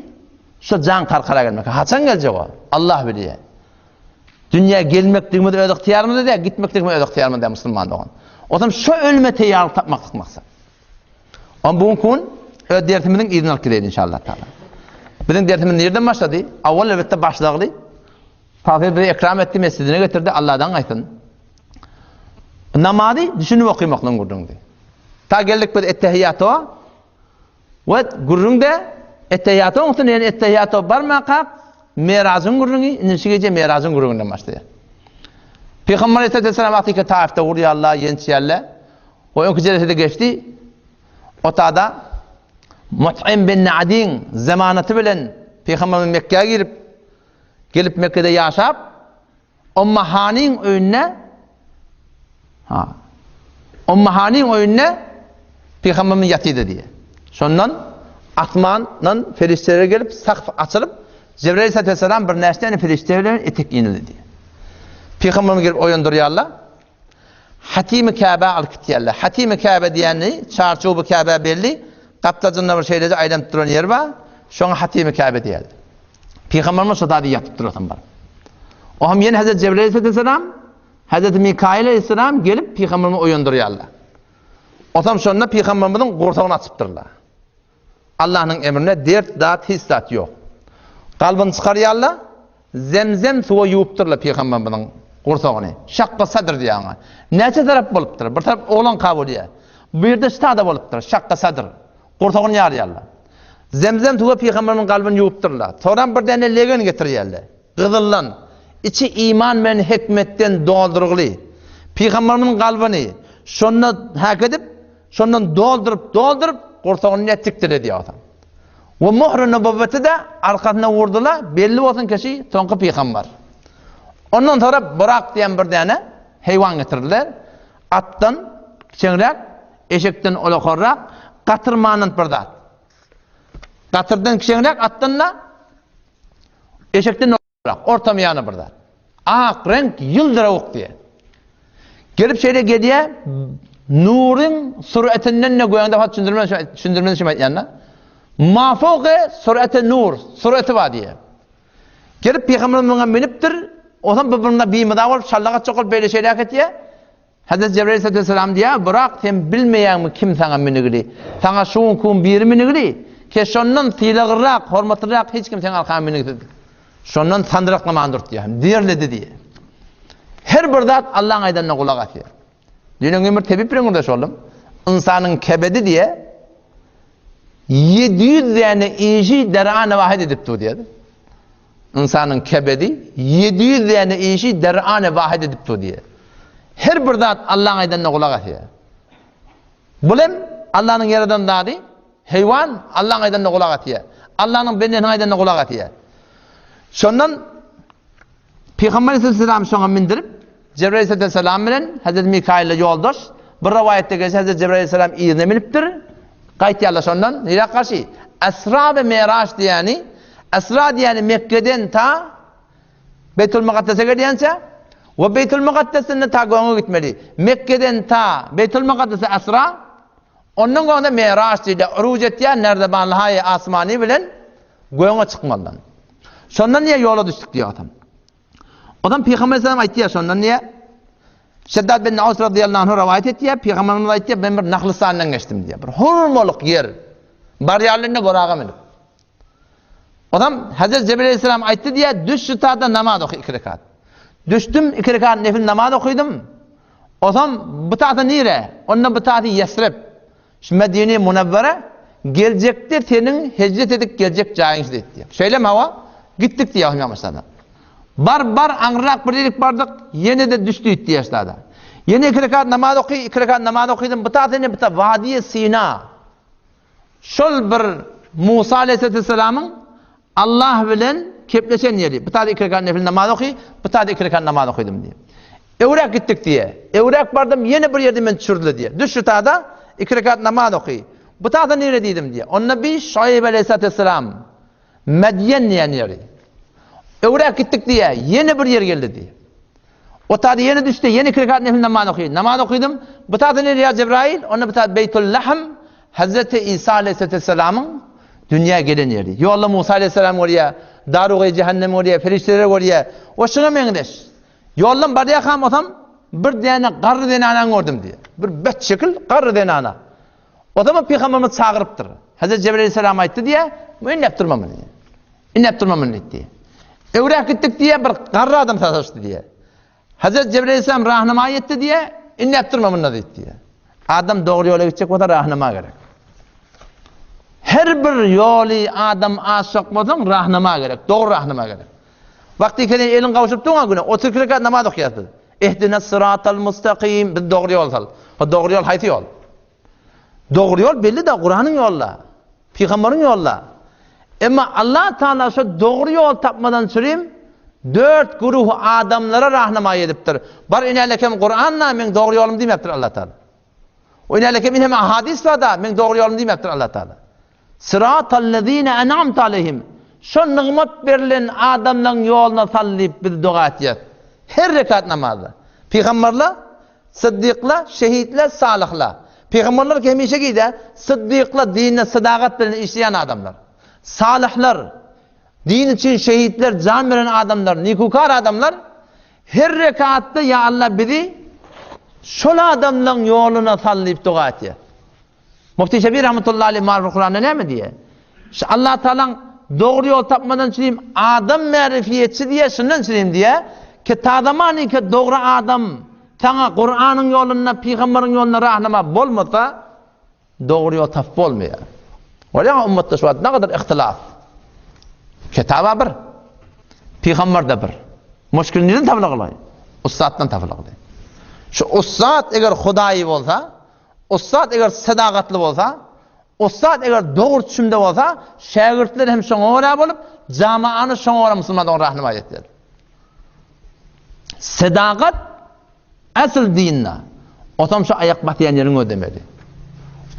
şu jan karkara gelmek. Haçan geljek o? Allah bilýär. Dünýä gelmekligimiz öz ygtyýarymyzda däl, gitmekligimiz öz ygtyýarymyzda däl musulman dogan. Otam şu ölüme teýýarlyk tapmaklyk maksat. Onda bu gün öz dersimiziň yzyny alyp gideýin inşallah taala. Biziň dersimiz nirden başlady? Awal elbetde başlagly. Tagsyr bizi ekram etdi, mesjidine getirdi, Allahdan gaýtsyn. Namazy düşünip okymaklygyň gürrüňdi. Ta geldik biz ettehiýata we gürrüňde ettehiýatyň üstüne ýene ettehiýata barmakak Merajyň gürrüňi, indi şu gije Merajyň gürrüňinden başlaýar. Pygamber aleyhisselam wagty ki Taifde urýarlar, ýençýärler. O öňki jelesede geçdi. Otada Mut'im bin Adiň zamanaty bilen Pygamberimiz Mekgä girip, gelip Mekgede ýaşap, Umma Hanyň öýünde ha Umma Hanyň öýünde Pygamberimiz ýatydy diýe. Şondan asmandan perişdeler gelip, sakf açylyp, Jebrail aleyhisselam bir näçe tane perişde bilen etek inildi diýe. Pygamberimiz gelip oýandyrýarlar. Hatimi Käbä alyp gitýärler. Hatimi Käbe diýeni çarçuwy Käbä belli. Gapdajynda bir şeýleje aýlanyp duran ýer bar. Şoňa Hatimi Käbe diýýärler. Pygamberimiz şo zady ýatyp durasam bar. O hem ýene Hazreti Jebrail aleyhisselam, Hazreti Mikail aleyhisselam gelip pygamberimizi oýandyrýarlar. Otam şonda pygamberimiziň gursagyny açypdyrlar. Allanyň emrine dert zat hiç zat ýok. Kalbyny çykarýarlar, zemzem suwa ýuwupdyrlar pygamberimiziň gursagyny. Şakga sadr diýýär oňa. Näçe tarap bolupdyr? Bir tarap oglanka bolýar. Bu ýerde ştada bolupdyr, şakga sadr. Gursagyny ýarýarlar. Zemzem suwa pygamberimiziň kalbyny ýuwupdyrlar. Soňram bir däne legen getirýärler. Gyzyldan, içi iman bilen hikmetden doldurgyly. Pygamberimiziň kalbyny şonda hak edip, Şondan dolduryp, dolduryp, gursagyny netikdir edýär olsa. We muhri nübüwweti-de arkasyna urdylar, belli bolsun kişi soňky pygamber. Ondan soňra Burak diýen bir däne heýwan getirdiler. Atdan kiçeňräk, eşekden ulakarrak, gatyr manant bir zat. Gatyrdan kiçeňräk, atdan-da eşekden Bak, ortamyýana bir zat. Ak reňk ýyldyrawuk diýýär. Gelip şeýle gelýär, nuryň suretinden ne göýäňde hat düşündirmez, düşündirmez şem aýtýanda. Ma fawqa surete nur, sureti bar diýýär. Gelip pygamber muňa münüpdir, ondan bu bunda bimyza bolup şallaga çokup beýle şeýle etýär. Hezreti Jebrail aleyhisselam diýýär, Burak sen bilmeýäňmi kim saňa münügli? Saňa şu günki biri münügli, ke şondan sylaglyrak, hormatlyrak hiç kim seň arkaňa münügsiz. Şondan sandyraklaman durdy diýýär. Derledi diýýär. Her bir zat Allaň aýdanyna gulak asýar. Düýn öňňin bir tebip bilen gürleşip boldum. Ynsanyň kebedi diýe 700 däne işi derane wahid edip dur diýýär. Ynsanyň kebedi 700 däne işi derane wahid edip dur diýýär. Her bir zat Allaň aýdanyna gulak asýar. Bul hem Allanyň ýaradan zady, heýwan Allaň aýdanyna gulak asýar. Allanyň bendesiniň aýdanyna gulak asýar. Şondan Pygamber aleyhisselam şoňa mindirip, Jebrail aleyhisselam bilen Hazreti Mikail ýoldaş, bir rowaýatda geçse Hazreti Jebrail aleyhisselam yzyna minipdir. Gaýtýarlar şondan, nirä garşy? Esra we Miraç diýýäni, Esra diýýäni Mekgeden ta Beýtul Mukaddese gelýänçä we Beýtul Mukaddesden ta göňe gitmeli. Mekgeden ta Beýtul Mukaddese Esra, ondan göňe Miraç diýilýär. Uruj etýär nerdebanly asmany bilen göňe çykmalydan. Şondan niýe ýola düşdük diýýär atam. Ondan Pygamber sallam aýtýar şondan niýe? Şeddad bin Aus radıyallahu anhu rivayet etýär, Pygamberimiz aýtýar, men bir Nahlystandan geçdim diýýär. Bir hurmalyk ýer. Barýarlarynda boraga münüp. Ondan Hazret Cebrail aleyhisselam aýtdy diýýär, düş şu tada namaz oky iki rekat. Düşdüm, iki rekat nefil namaz okydym. Ondan bu tata nire? Ondan bu taty Ýesrib. Şu Medine-i Munewwere geljekde seniň hejret edip geljek jaýyň şu diýdi diýýär. Şeýlemi hawa? Gitdik diýýär Hümeýan Başlada. Bar, bar, aňryrak bir ýerik bardyk, ýene-de düş diýdi diýýär ştada. Ýene iki rekat namaz oky, iki rekat namaz okydym, bu ta seni bu ta Wadiýe Sina. Şol bir Musa aleyhisselamyň Allah bilen kepleşen ýeri. Bu taýda iki rekat nefil namaz oky, bu taýda iki rekat namaz okydym diýýär. Öwräk gitdik diýýär. Öwräk bardym, ýene bir ýerde meni düşürdüler diýýär. Düş şu taýda iki rekat namaz oky. Bu taýda nire diýdim diýýär. Onda bi Şuaýb aleyhisselam Medýen diýen ýeri. Öwräk gitdik diýýär. Ýene bir ýer geldi diýýär. O taýda ýene düşdi, ýene iki rekat nefil namaz oky. Namaz okydym. Bu taýda nire ýa Jebrail? Onda bu taýda Beýtul Lahm Hazreti Isa aleyhisselamyň dünýä gelen ýeri. Ýolda Musa aleyhisselam görýär, darugy jähennem görýär, perişdeler görýär. O şuňa meňzeş. Ýoldan barýarkam bolsam, bir däne garry zenanany gördüm diýýär. Bir bet şekil garry zenana. O zaman Pygamberimiz çagyrypdyr. Hazreti Cebrail aleyhisselam aýtdy diýýär, "Indäp durma muny." Indäp durma muny diýdi. Öwräk gitdik diýýär, bir garry adam sataşdy diýýär. Hazreti Cebrail aleyhisselam rahnama etdi diýýär, "Indäp durma muny" diýdi. Adam dogry ýola gitjek bolsa rahnama gerek. Her bir ýoly adam aşjak bolsaň rahnama gerek, dogry rahnama gerek. Wagty ikiden elin gawşuryp durňa güne 32 rekat namaz okýarys biz. Ihdina sıratal mustakim biz dogry ýol sal. O dogry ýol haýsy ýol? Dogry ýol belli de Kuranyň ýolla. Pygamberiň ýolla. Emma Allah Taala şu dogry ýol tapmadan çürim dört guruh adamlara rahnama edipdir. Bar inälekem Kur'anna men dogry ýolum diýmepdir Allah Taala. O inälekem inem hadis bar da men dogry ýolum diýmepdir Allah Taala. Sıratallezine en'amte aleyhim. Şo nygmat berlen adamlaryň ýoluna sal diýip biz doga etýäs. Her rekat namazda. Pygamberler, syddyklar, şehitler, salyhlar. Pygamberler hemişe gide syddyklar dinine sadagat bilen işleýän adamlar. Salyhlar, din üçin şehitler, jan beren adamlar, nikukar adamlar her rekatda ýa Allah bizi şol adamlaryň ýoluna sal diýip doga etýär. Mufti Şebi rahmetullahi aleyh Mariful Kuranda näme diýýär? Şu Allah Taala'ň dogry ýol tapmadan çürim adam märifiyetçi diýýär, şundan çürim diýýär ki tazamany ki dogry adam saňa Kuranyň ýolunda, pygamberiň ýolunda rahnama bolmasa, dogry ýol tapyp bolmaýar. Görýäňmi ummatda şu wagt nägadar ihtilaf. Kitaba bir, pygamber de bir. Muşkil nirden tapylagylaý? Ussatdan tapylagylaý. Şu ussat eger Hudaýy bolsa, Ussat eger sadagatly bolsa, ussat eger dogry düşümde bolsa, şägirtler hem şoňa görä bolup, jamaany şoňa görä musulman dogan rahnama etýär. Sadagat asl dinde. Otam şu aýak basýan ýeriň ödemeli.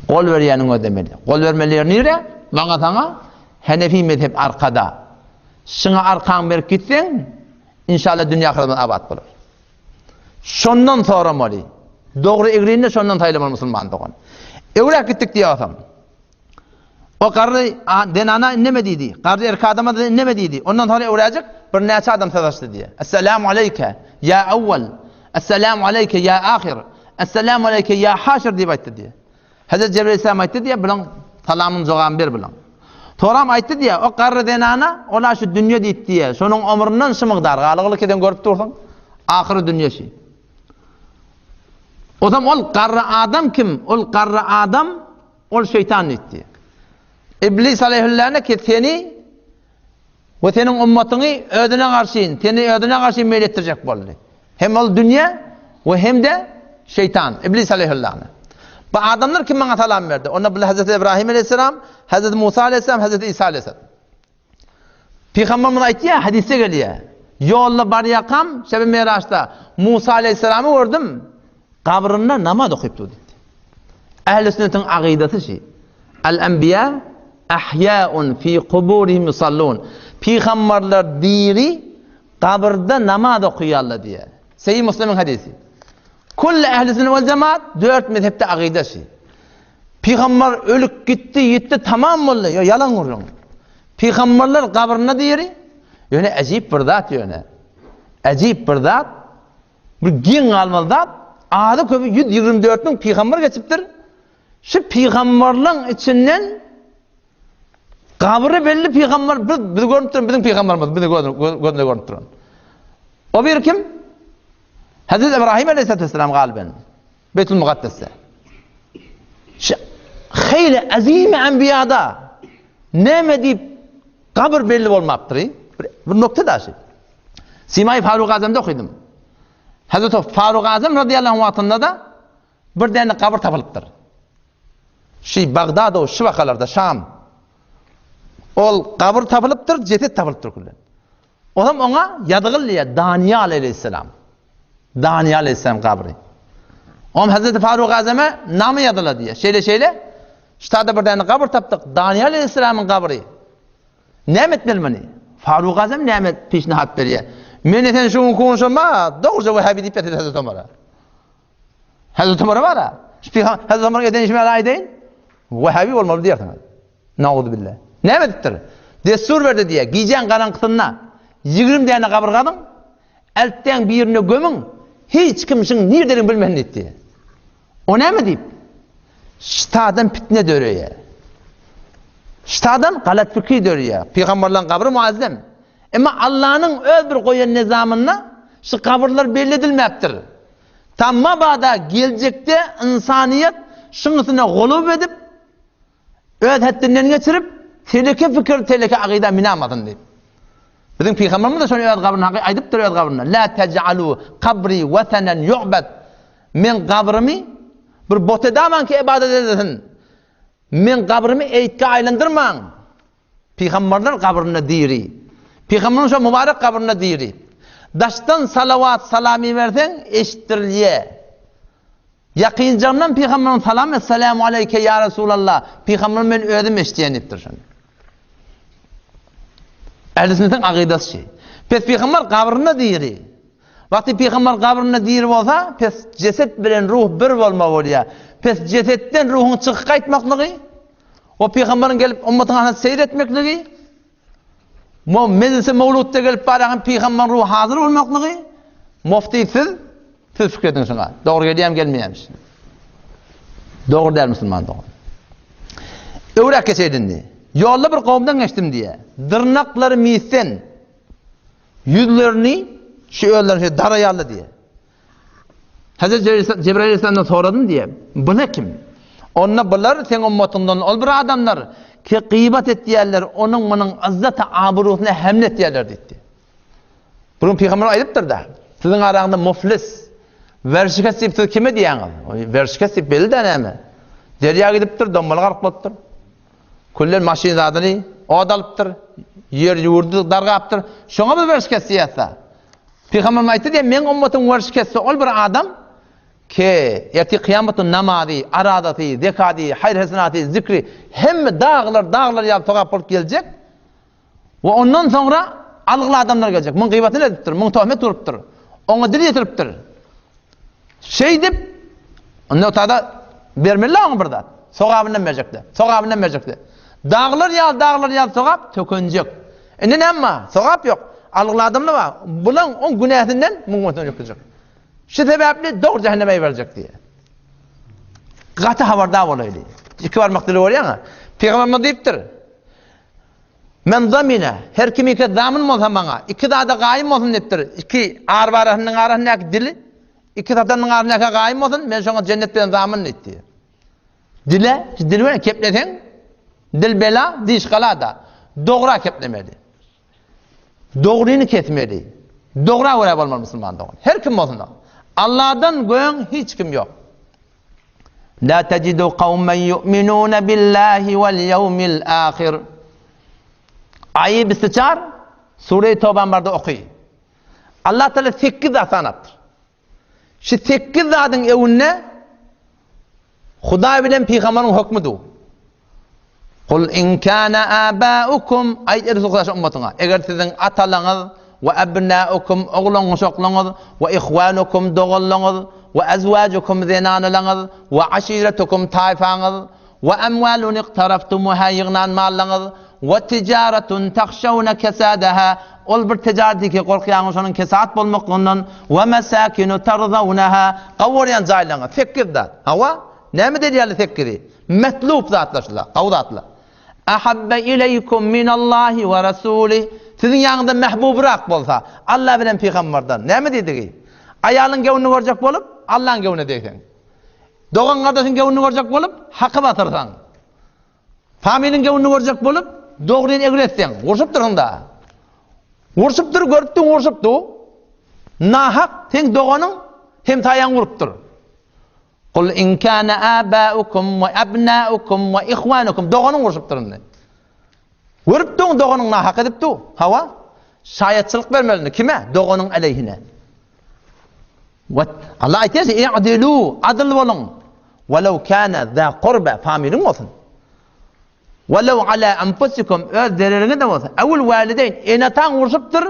Gol berýäniň ödemeli. Gol bermeli ýer nire? Maňa saňa Hanefi mezhep arkada. Şuňa arkaň berip gitseň, inşallah dünýä ahyret abat bolar. Şondan soramaly. Dogry egrini şondan saýlamaly musulman dogan. Öwräk gitdik diýýäsem. O garry zenana inneme diýdi. Garry erkek adama da inneme diýdi. Ondan soňra öwräjik bir näçe adam söz açdy diýýär. Esselamu aleyke ya awwal. Esselamu aleyke ya ahir. Esselamu aleyke ya haşir diýip aýtdy diýýär. Hezret Jebrail aleyhisselam aýtdy diýýär, bulan salamyň jogabyny ber bulan. Soram aýtdy diýýär, o garry zenana, ola şu dünýe diýip diýýär. Şonuň ömründen şu mukdar galygyly keden görüp dursuň. Ahyry dünýe şi. Ozam ol garry adam kim? Ol garry adam ol şeýtan diýdi. Iblis aleýhillâne ki seni we seniň ummatyňy özüne garşy, seni özüne garşy meýil etdirjek boldy. Hem ol dünýä we hem-de şeýtan, Iblis aleýhillâne. Bu adamlar kim maňa salam berdi? Onda bu Hazreti Ibrahim aleýhissalam, Hazreti Musa aleýhissalam, Hazreti Isa aleýhissalam. Pygamberimiz aýtýar, hadysda gelýär. Ýolda barýarkam, şebi Miraçda Musa aleýhissalamy gördüm. Gabrynda namaz okyp dur diýdi. Ähli sünnetiň akydasy şi. Al-anbiya ahyaun fi kuburihim yusallun. Pygamberler diri gabyrda namaz okaýarlar diýýär. Sahih Muslimiň hadysy. Kulli ähli sünnet wal jemaat dört mezhepde akyda şi. Pygamber ölüp gitdi, ýitdi, tamam boldy. Ýo, ýalan gürrüň. Pygamberler gabrynda diri. Ýöne äjip bir zat ýöne. Äjip bir zat. Bir geň galmaly zat. Azy köpi 124 müň pygamber geçipdir. Şu pygamberleň içinden gabry belli pygamber biz, biz görüp duran biziň pygamberimiz bizi gözünde görüp duran. O bir kim? Hazreti İbrahim aleyhisselatü galiben. Beýtul Mukaddesde. Şu heýle azim enbiýada näme diýip gabyr belli bolmapdyr. Bir, bir nokta da şu. Simaý Faruk Azamda okydym. Hazreti Faruk Azam radıyallahu anh wagtynda da bir däne gabyr tapylypdyr. Şu Bagdad o şu wakalarda Şam. Ol gabyr tapylypdyr, jeset tapylypdyr küllen. Olam oňa ýazgylýar Daniýal aleyhisselam. Daniýal aleyhisselam gabry. Oňa Hazreti Faruk Azama name ýazyla diýýär. Şeýle şeýle. Ştada bir däne gabyr tapdyk. Daniýal aleyhisselamyň gabry. Näme etmeli muny? Faruk Azam näme pişnahat berýär? Men sen şu gün konuşma, dogruja Wahhabi diýip ýatyr Hazreti Omara. Hazreti Omara bara. Şu Hazreti Omaryň eden işini aýdaýyn. Wahhabi bolmaly diýersiňiz. Nauzubilla. Näme edipdir? Dessur berdi diýýär. Gijäň garaňkysynda 20 däne gabyr gazyň, Eltdäň birine gömüň, hiç kim şuň niredeligini bilmesin diýipdi. O näme diýip? Ştadan pitne döreýär. Ştadan galat pikir döreýär. Pygamberleň gabry muazzem. Emma Allanyň öz bir goýan nizamynda şu gabyrlar belli edilmäpdir. Tam mabada geljekde ynsanyýet şuň üstüne golup edip, Öz hetdinden geçirip, teleke pikir, teleke akyda minamasyn diýip. Biziň pygamberimiz-de şony öz gabrynda haky aýdypdyr öz gabrynda. La tej'alu kabri watanan yu'bad. Men gabrymy bir bot edaman ki ibadet edilsin. Men gabrymy eýtge aýlandyrmaň. Pygamberler gabrynda diri. Pygamberyň şo mübarek gabrynda diri. Daşdan salawat salam iberseň eşitdirilýär. Ýakynjagyndan pygamberimiz salam Esselamu aleýke ýa Resulallah, pygamberim men özüm eşidýän diýipdir şony. Ähli sünnetiň akydasy şeý. Pes pygamber gabrynda diri. Wagty pygamber gabrynda diri bolsa, pes jeset bilen ruh bir bolma bolýar. Pes jesetden ruhuň çykyp gaýtmaklygy, o pygamberiň gelip ummatyň arasynda seýr etmekligi, Mo mejlise mawludda gelip barýan pygamber ruhy hazir bolmaklygy mufti siz siz pikir ediň şuňa. Dogry gelýärmi gelmeýärmi? Dogry däl musulman dogan. Öwräk geçeýin indi. Ýolda bir gowumdan geçdim diýe. Dyrnaklary misden. Ýüzlerini şu özlerini şu daraýarlar diýe. Hazreti Cebrail Aleyhisselamdan soradym diýe. Bular kim? Onda bular seň ummatyňdan ol bir adamlar ki gybat etýärler, onuň munuň yzzat abrusyna hemle etýärler diýdi. Bunu pygamber aýdypdyr da. Siziň araňyzda muflis, werşikes diýip siz kime diýýäňiz? Werşikes diýip belli dä näme? Derýa gidipdir, dommaly gark bolupdyr. Küllen maşyn zadyny od alypdyr, ýer ýurdy dargapdyr. Şoňa biz werşikes diýýäs-da. Pygamberimiz aýtdy diýen, meň ummatym werş kesse ol bir adam ke ertir kyýamatda namazy, arazasy, zekady, haýyr-hesenaty, zikri hemme daglar, daglar ýaly sogap bolup geljek we ondan soňra algyly adamlar geljek. Muň gyýbatyny edipdir, muň töhmet urupdyr, oňa dil ýetiripdir. Şeýdip, onda otada bermeli oňa bir zat. Sogabyndan berjekler. Sogabyndan berjekler. Daglar ýaly, daglar ýaly sogap tökenjek. Indi näme bar? Sogap ýok. Algyly adamlar bar. Bulaň oň günäsinden muň günäsini ýökejek. Şu sebäpli dogry jähenneme iberjek diýýär. Gaty habardar bolaýly. Iki barmak dili görýäňä. Pygamberimiz diýipdir. Men zamine, her kim iki zamyn bolsa maňa, iki zada gaýym bolsun diýipdir. Iki ar barasynyň arasyndaky dili. Iki satanyň arasynda gaýym bolsun, men şoňa jennet bilen zamyn diýdi. Dile, dil bilen kepleseň, dil bela, diş gala-da. Dogra keplemeli. Dogryny kesmeli. Dogra görä bolmaly musulman dogan. Her kim bolsun. Allahdan göň hiç kim ýok. La tajidu kawmen yu'minuna billahi wal yawmil ahir. Aýy istiçar Sure-i Tawban barda oky. Allah Teala 8 zat sanapdyr. Şu 8 zadyň öwünde Hudaý bilen pygamberiň hökmü du. Kul in kana abaukum aýt ey Resulullah ummatyňa eger siziň atalaňyz we abnaukum oglan-uşaklaryňyz we ihwanukum doganlaryňyz we azwajukum zenanalaryňyz we aşiretukum taýfaňyz we amwalun iqtaraftumuha ýygnan mallaryňyz we tijaratun tahşawna kesadaha ol bir tijaret ki gorkýaňyz şonuň kesat bolmaklygyndan we mesakinu tarzawnaha gowy görýän jaýlaryňyz sekiz zat hawa näme diýilýärli sekizi Metlub zatlar şular, gowy zatlar. Ahabbe ileýkum minallahi we rasulih. Siziň ýanyňyzda mähbubrak bolsa, Allah bilen pygamberden. Näme diýdigi? Aýalyň göwnüni görjek bolup, Allaň göwnüne degseň. Dogan gardaşyň göwnüni görjek bolup, haky batyrsaň. Familiň göwnüni görjek bolup, dogryny egri etseň, urşupdyrsyň da. Urşupdyr, görüpdiň urşupdy. Nahak seň doganyň hemsaýaň urupdyr. Kul in kana abaukum we abnaukum we ihwanukum doganyň urşupdyr indi. Görüp duň doganyň nahak edip du. Hawa. Şaýatçylyk bermeli indi kime? Doganyň aleyhine. We Allah aýtýar, "I'dilu, adyl boluň. Walau kana za qurba, familiň bolsun. Walau ala anfusikum, öz zereriňe de bolsa. Awul walideyn, ene-ataň urşupdyr.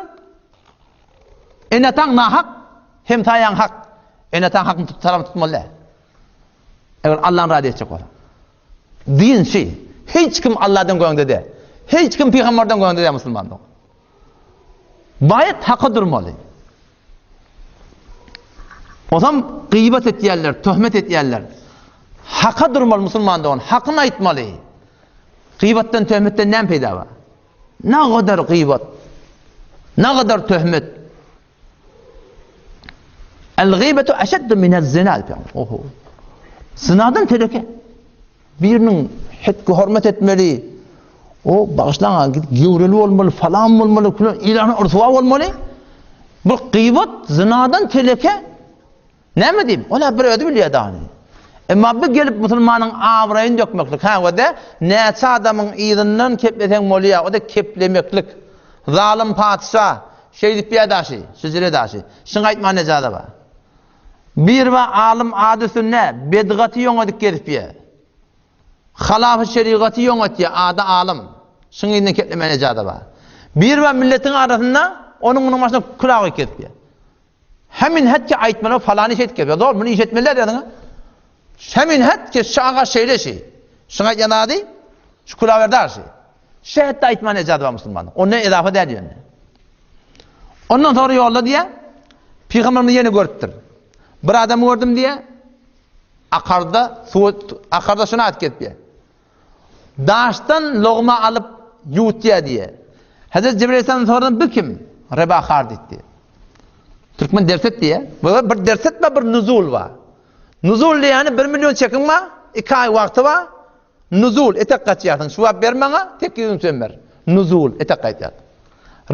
Ene-ataň nahak, hemsaýaň hak. Ene-ataň hakyny tut, tarapyny tutmaly däl. Eger Allahny razy etjek bolsaň. Din şi. Hiç kim Allahdan göňde däl. Hiç kim pygamberden göňde däl musulman dogan. Baýat haka durmaly. Ozam gyýbat etýärler, töhmet etýärler. Haka durmaly musulman dogan, hakyny aýtmaly. Gyýbatdan, töhmetden näme peýda bar? Nagadar gyýbat. Nagadar töhmet. El-gyýbetu eşeddu minez-zina diýip. Oho. Zinadan teleke. Biriniň hetki hormat etmeli. O bagyşlaň, gidip gewreli bolmaly, falan bolmaly, külen ilany ryswa bolmaly. Bu gyýbat zinadan teleke. Näme diýip? Ola bir özi bilýär dany. Emma bu gelip musulmanyň abraýyny dökmeklik, ha we-de näçe adamyň yzyndan kepleseň bolýar, o-da keplemeklik. Zalym patyşa şeýdip ýa daşy, şijire daşy. Şuňa aýtman ne jaza bar? Bir bar alym ady üstünde bedgaty ýoňadyp gezip ýa. Halafy şerigaty ýoňatýar, ady alym. Şuň yzyndan keplemän ne jaza bar? Bir bar milletiň arasynda onuň munuň başyna külah goýup gezip ýa. Hemin hetki aýtmaly falany şeýdip gezip ýa. Dogry, muny iş etmeliler ýazyňa. Hemin hetki şaga şeýle şi. Şuň aýtýan ady şu külawerdar şi. Şehetde aýtman ejazy bar musulmanyň. Onda edafa däl ýöne. Ondan sonra ýolda diýä, Pygamberimiz ýene görüpdir. Bir adam gördüm diýä, akarda suw akarda şuny aýdyp gelip diýä. Daşdan logma alyp ýuwutýa diýä. Hazret Jibril aleyhisselam sorady, bu kim? Rebahar diýdi. Türkmen ders et diýä. Bu bir ders etme bir nuzul bar. Nuzul diýýäni 1 million çekiň bar, 2 aý wagty bar. Nuzul, etek gaçýarsyň. Şu wagt ber maňa, 800 müň sen ber. Nuzul, etek gaýtýar.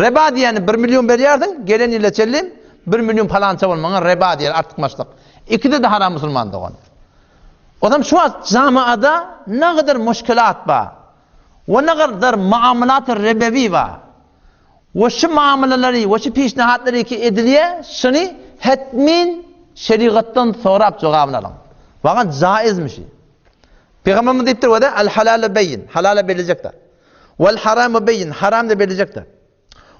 Reba diýeni 1 million berýärsiň, gelen ýyla çenli 1 million palança bolmaňa reba diýer, artykmaçlyk. Ikide-de haram musulman dogan. Ozam şu wagt jamaada nagadar muşkilat bar. We nagadar muamalat rebewi bar. We şu muamalalary, we şu pişnahatlary ki edilýär, şuny hetmin şerigatdan sorap jogabyny alyň. Wagan jaizmişi. Pygamberimiz diýipdir we-de al halalu beýin, halala bellijekdir. Wal haramu beýin, haram da bellijekdir.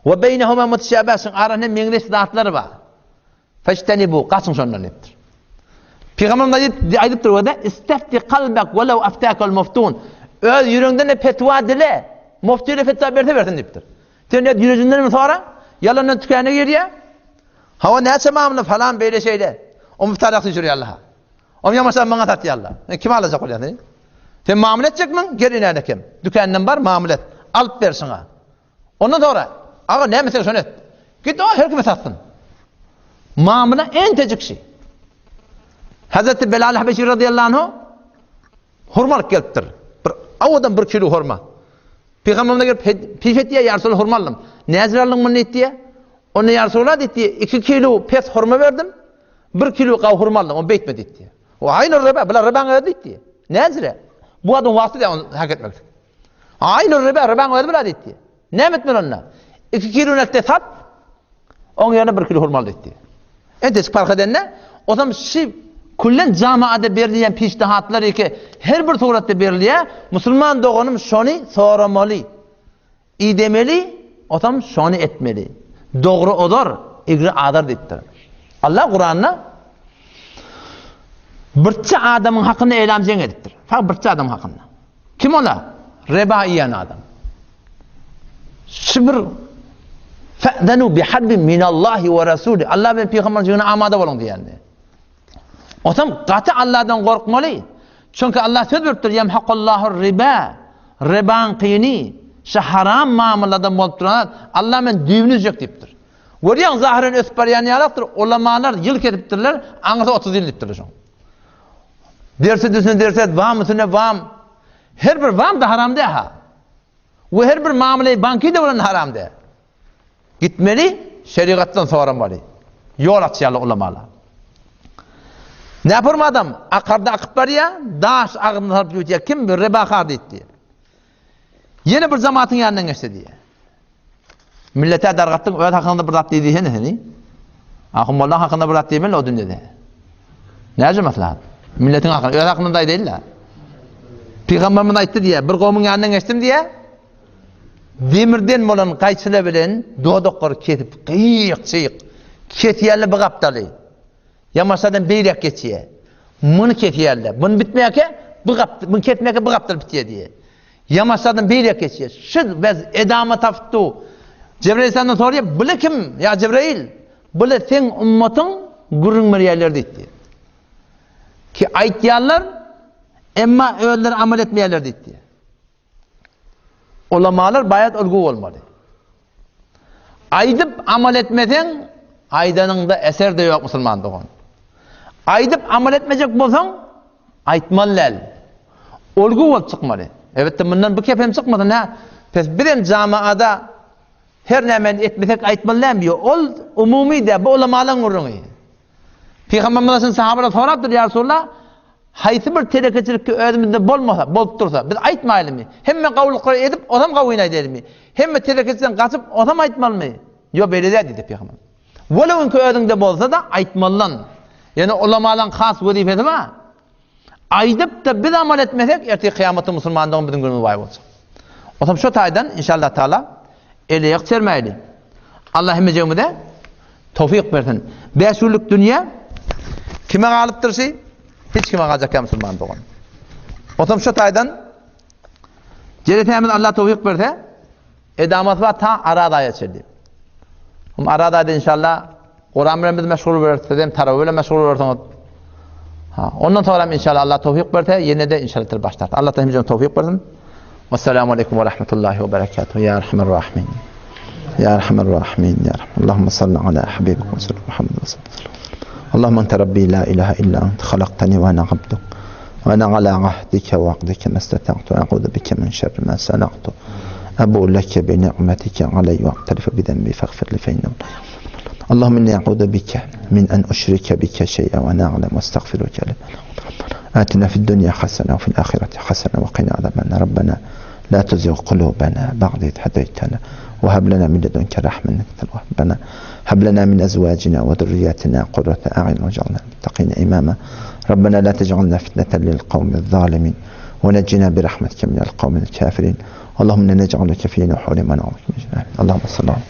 We beýnehuma mutşabat, şuň arasynda meňzeş zatlar bar. Feştenibu, gaçyň şondan diýipdir. Pygamberimiz aýdypdyr we-de istefti kalbak welew aftakal muftun. Öz ýüregiňden de fetwa dile, mufti de fetwa berse bersin diýipdir. Sen öz ýüregiňden mi sora? Ýalandan tükene girýär. Hawa näçe mamla falan beýle şeýle. O muftarak düşürýär Allaha. Oňa ýamaşan maňa satýarlar. E, kim alajak bolýar seni? Sen mamla etjekmiň? Gel inäne kem. Dükändan bar, mamla et. Alyp ber şuňa. Ondan sonra, aga näme sen şony et. Git o her kime satsyn. Mamla entejik şey. Hazreti Belal Habeşi radıyallahu anhu hurma alyp gelipdir. Bir awadan bir kilo hurma. Pygamberimize gelip piş etdi ýa Resulallah hurma aldym. Näzir aldyň muny diýdi. Onda ýa Resulallah diýdi, 2 kilo pes hurma berdim. 1 kilo gaw hurma aldym. O beýtme diýdi. O aýny riba, bular ribaň özi diýdi. Näzire? Bu adam wagty diýdi, ony hak etmek. Aýny riba, ribaň özi bular diýdi. Näme etmeli onda? 2 kilo netde sat, oň ýerine 1 kilo hurma al diýdi. Enteç parh edende, otam şi küllen jamaada berilýän pişnihatlar eke her bir suratda berilýär, musulman doganym şony soramaly. Idemeli, otam şony etmeli. Dogry ozar, egri azar diýipdir. Allah Kuranda birçe adamyň hakynda elam jeň edipdir. Fak birçe adamyň hakynda. Kim ola? Reba iýen adam. Şu bir Fe'zenu bi harbin minallahi we rasuli. Allah bilen pygamber jigine amada boluň diýende. Otam gaty Allahdan gorkmaly. Çünki Allah söz beripdir, Yemhakullahu riba. Ribaň kyny, şu haram mamladan bolup duran Allah men düýbüni üzjek diýipdir. Görýäň zahyren ösüp barýan ýalakdyr. Ulamalar ýyl kesipdirler, aňyrsy 30 ýyl diýipdirler şoň. Derse düsüne derse, wam üstüne wam. Her bir wam da haram däl ha. We her bir mamla banki de bolan haram däl. Gitmeli, şerigatdan soramaly. Ýol açýarlar ulamalar. Näpurma adam akarda akyp barýar, daş agzyna salyp ýutýar. Kim bir rebahar diýdi. Ýene bir jamatyň ýanyndan geçdi diýýär. Millete dargatdyň, öz hakyňda bir zat diýdi hene seni. Ahun mollaň hakynda bir zat diýmeli o dünýede. Näce maslahat? Milletiň hakyny, öz hakynda aýdaýyn-la. Pygamberimiz aýtdy diýýär, bir gowmuň ýanyndan geçdim diýýär. Demirden bolan gaýçylar bilen dodaklary kesip, gyýyk-çyýyk kesýärler bir gapdaly. Ýamaşadan beýläk geçýär. Muny kesýärler. Muny bitmäkä bu gap, muny kesmäkä bu gapdal bitýär diýýär. Ýamaşadan beýläk geçýär. Şu bez edama tapdy. Jebraýyl aleyhisselamdan soraýar, "Bule kim? Ýa Jebraýyl, bule seň ummatyň gürrüň berýärler" diýdi. Ki aýtýarlar, emma özleri amal etmeýärler diýdi. Ulamalar baýat ulgy bolmaly. Aýdyp amal etmeseň, aýdanyňda eser-de ýok musulman dogan. Aýdyp amal etmejek bolsaň, aýtmaly däl. Ulgy bolup çykmaly. Elbetde mundan bu kepem çykmasyn, hä? Pes bizem jamaada her nämäni etmesek aýtmaly dälmi? Ýok, ol umumy däl, bu ulamalaryň gürrüňi. Pygamberimiz sahabalar sorapdyr, ýa Resulallah, haýsy bir telekeçilik ki özümizde bolmasa, bolup dursa, biz aýtmaýlymy? Hemme gawulyklary edip, ozam gawyny aýdaýlymy? Hemme telekeçiden gaçyp, ozam aýtmalymy? Ýok, beýle däl diýdi pygamber. Welewünki özüňde bolsa-da aýtmalydan. Ýöne ulamalaryň has wezipesi bar. Aýdyp-da biz amal etmesek, ertir kyýamatda musulman dogan biziň günümiz waý boljak. Otam şo taýdan inşallah taala eleýek çermäýli. Allah hemmejigimize towfyk bersin. Bäş günlük dünýä kime galypdyr şi? Hiç kime galjak ýa musulman dogan. Otam şo taýdan Jeretämiz Allah towfyk berse, Edamasy bar ta Araz aýa çenli. Hum Araz aýda inşallah Kuran bilen biz meşgul bolarys, siz hem tarawih bilen meşgul bolarsyňyz. Ha, ondan sonra hem inşallah Allah towfik berse, ýene de inşallah til başlar. Allah da hemjemize towfik bersin. Esselamu aleýkum we rahmetullahi we berekatuhu. Ya Erhamer Rahimin. Ya Erhamer Rahimin. Ya Rahman. Allahumma salli ala habibik ve sallam Muhammed ve sallam. Allahumma ente Rabbi la ilaha illa ent halaqtani ve ana abduk. Ve ana ala ahdike ve akdike mestata'tu. A'udhu bike min şerri ma sana'tu. Ebu leke bi ni'metike aleyye ve a'tarifu bi zenbi feğfir li fe innehu la yaghfiru. Allahümme inni a'udhu bike min en uşrike bike şey'e ve na'lem ve estağfiruke lima آتنا في الدنيا حسنة وفي الآخرة حسنة وقنا عذاب النار ربنا لا تزغ قلوبنا بعد إذ هديتنا وهب لنا من لدنك رحمة إنك أنت الوهاب ربنا هب لنا من أزواجنا وذرياتنا قرة أعين واجعلنا للمتقين إماما ربنا لا تجعلنا فتنة للقوم الظالمين ونجنا برحمتك من القوم الكافرين اللهم إنا نجعلك في نحور من نعوذ اللهم صل على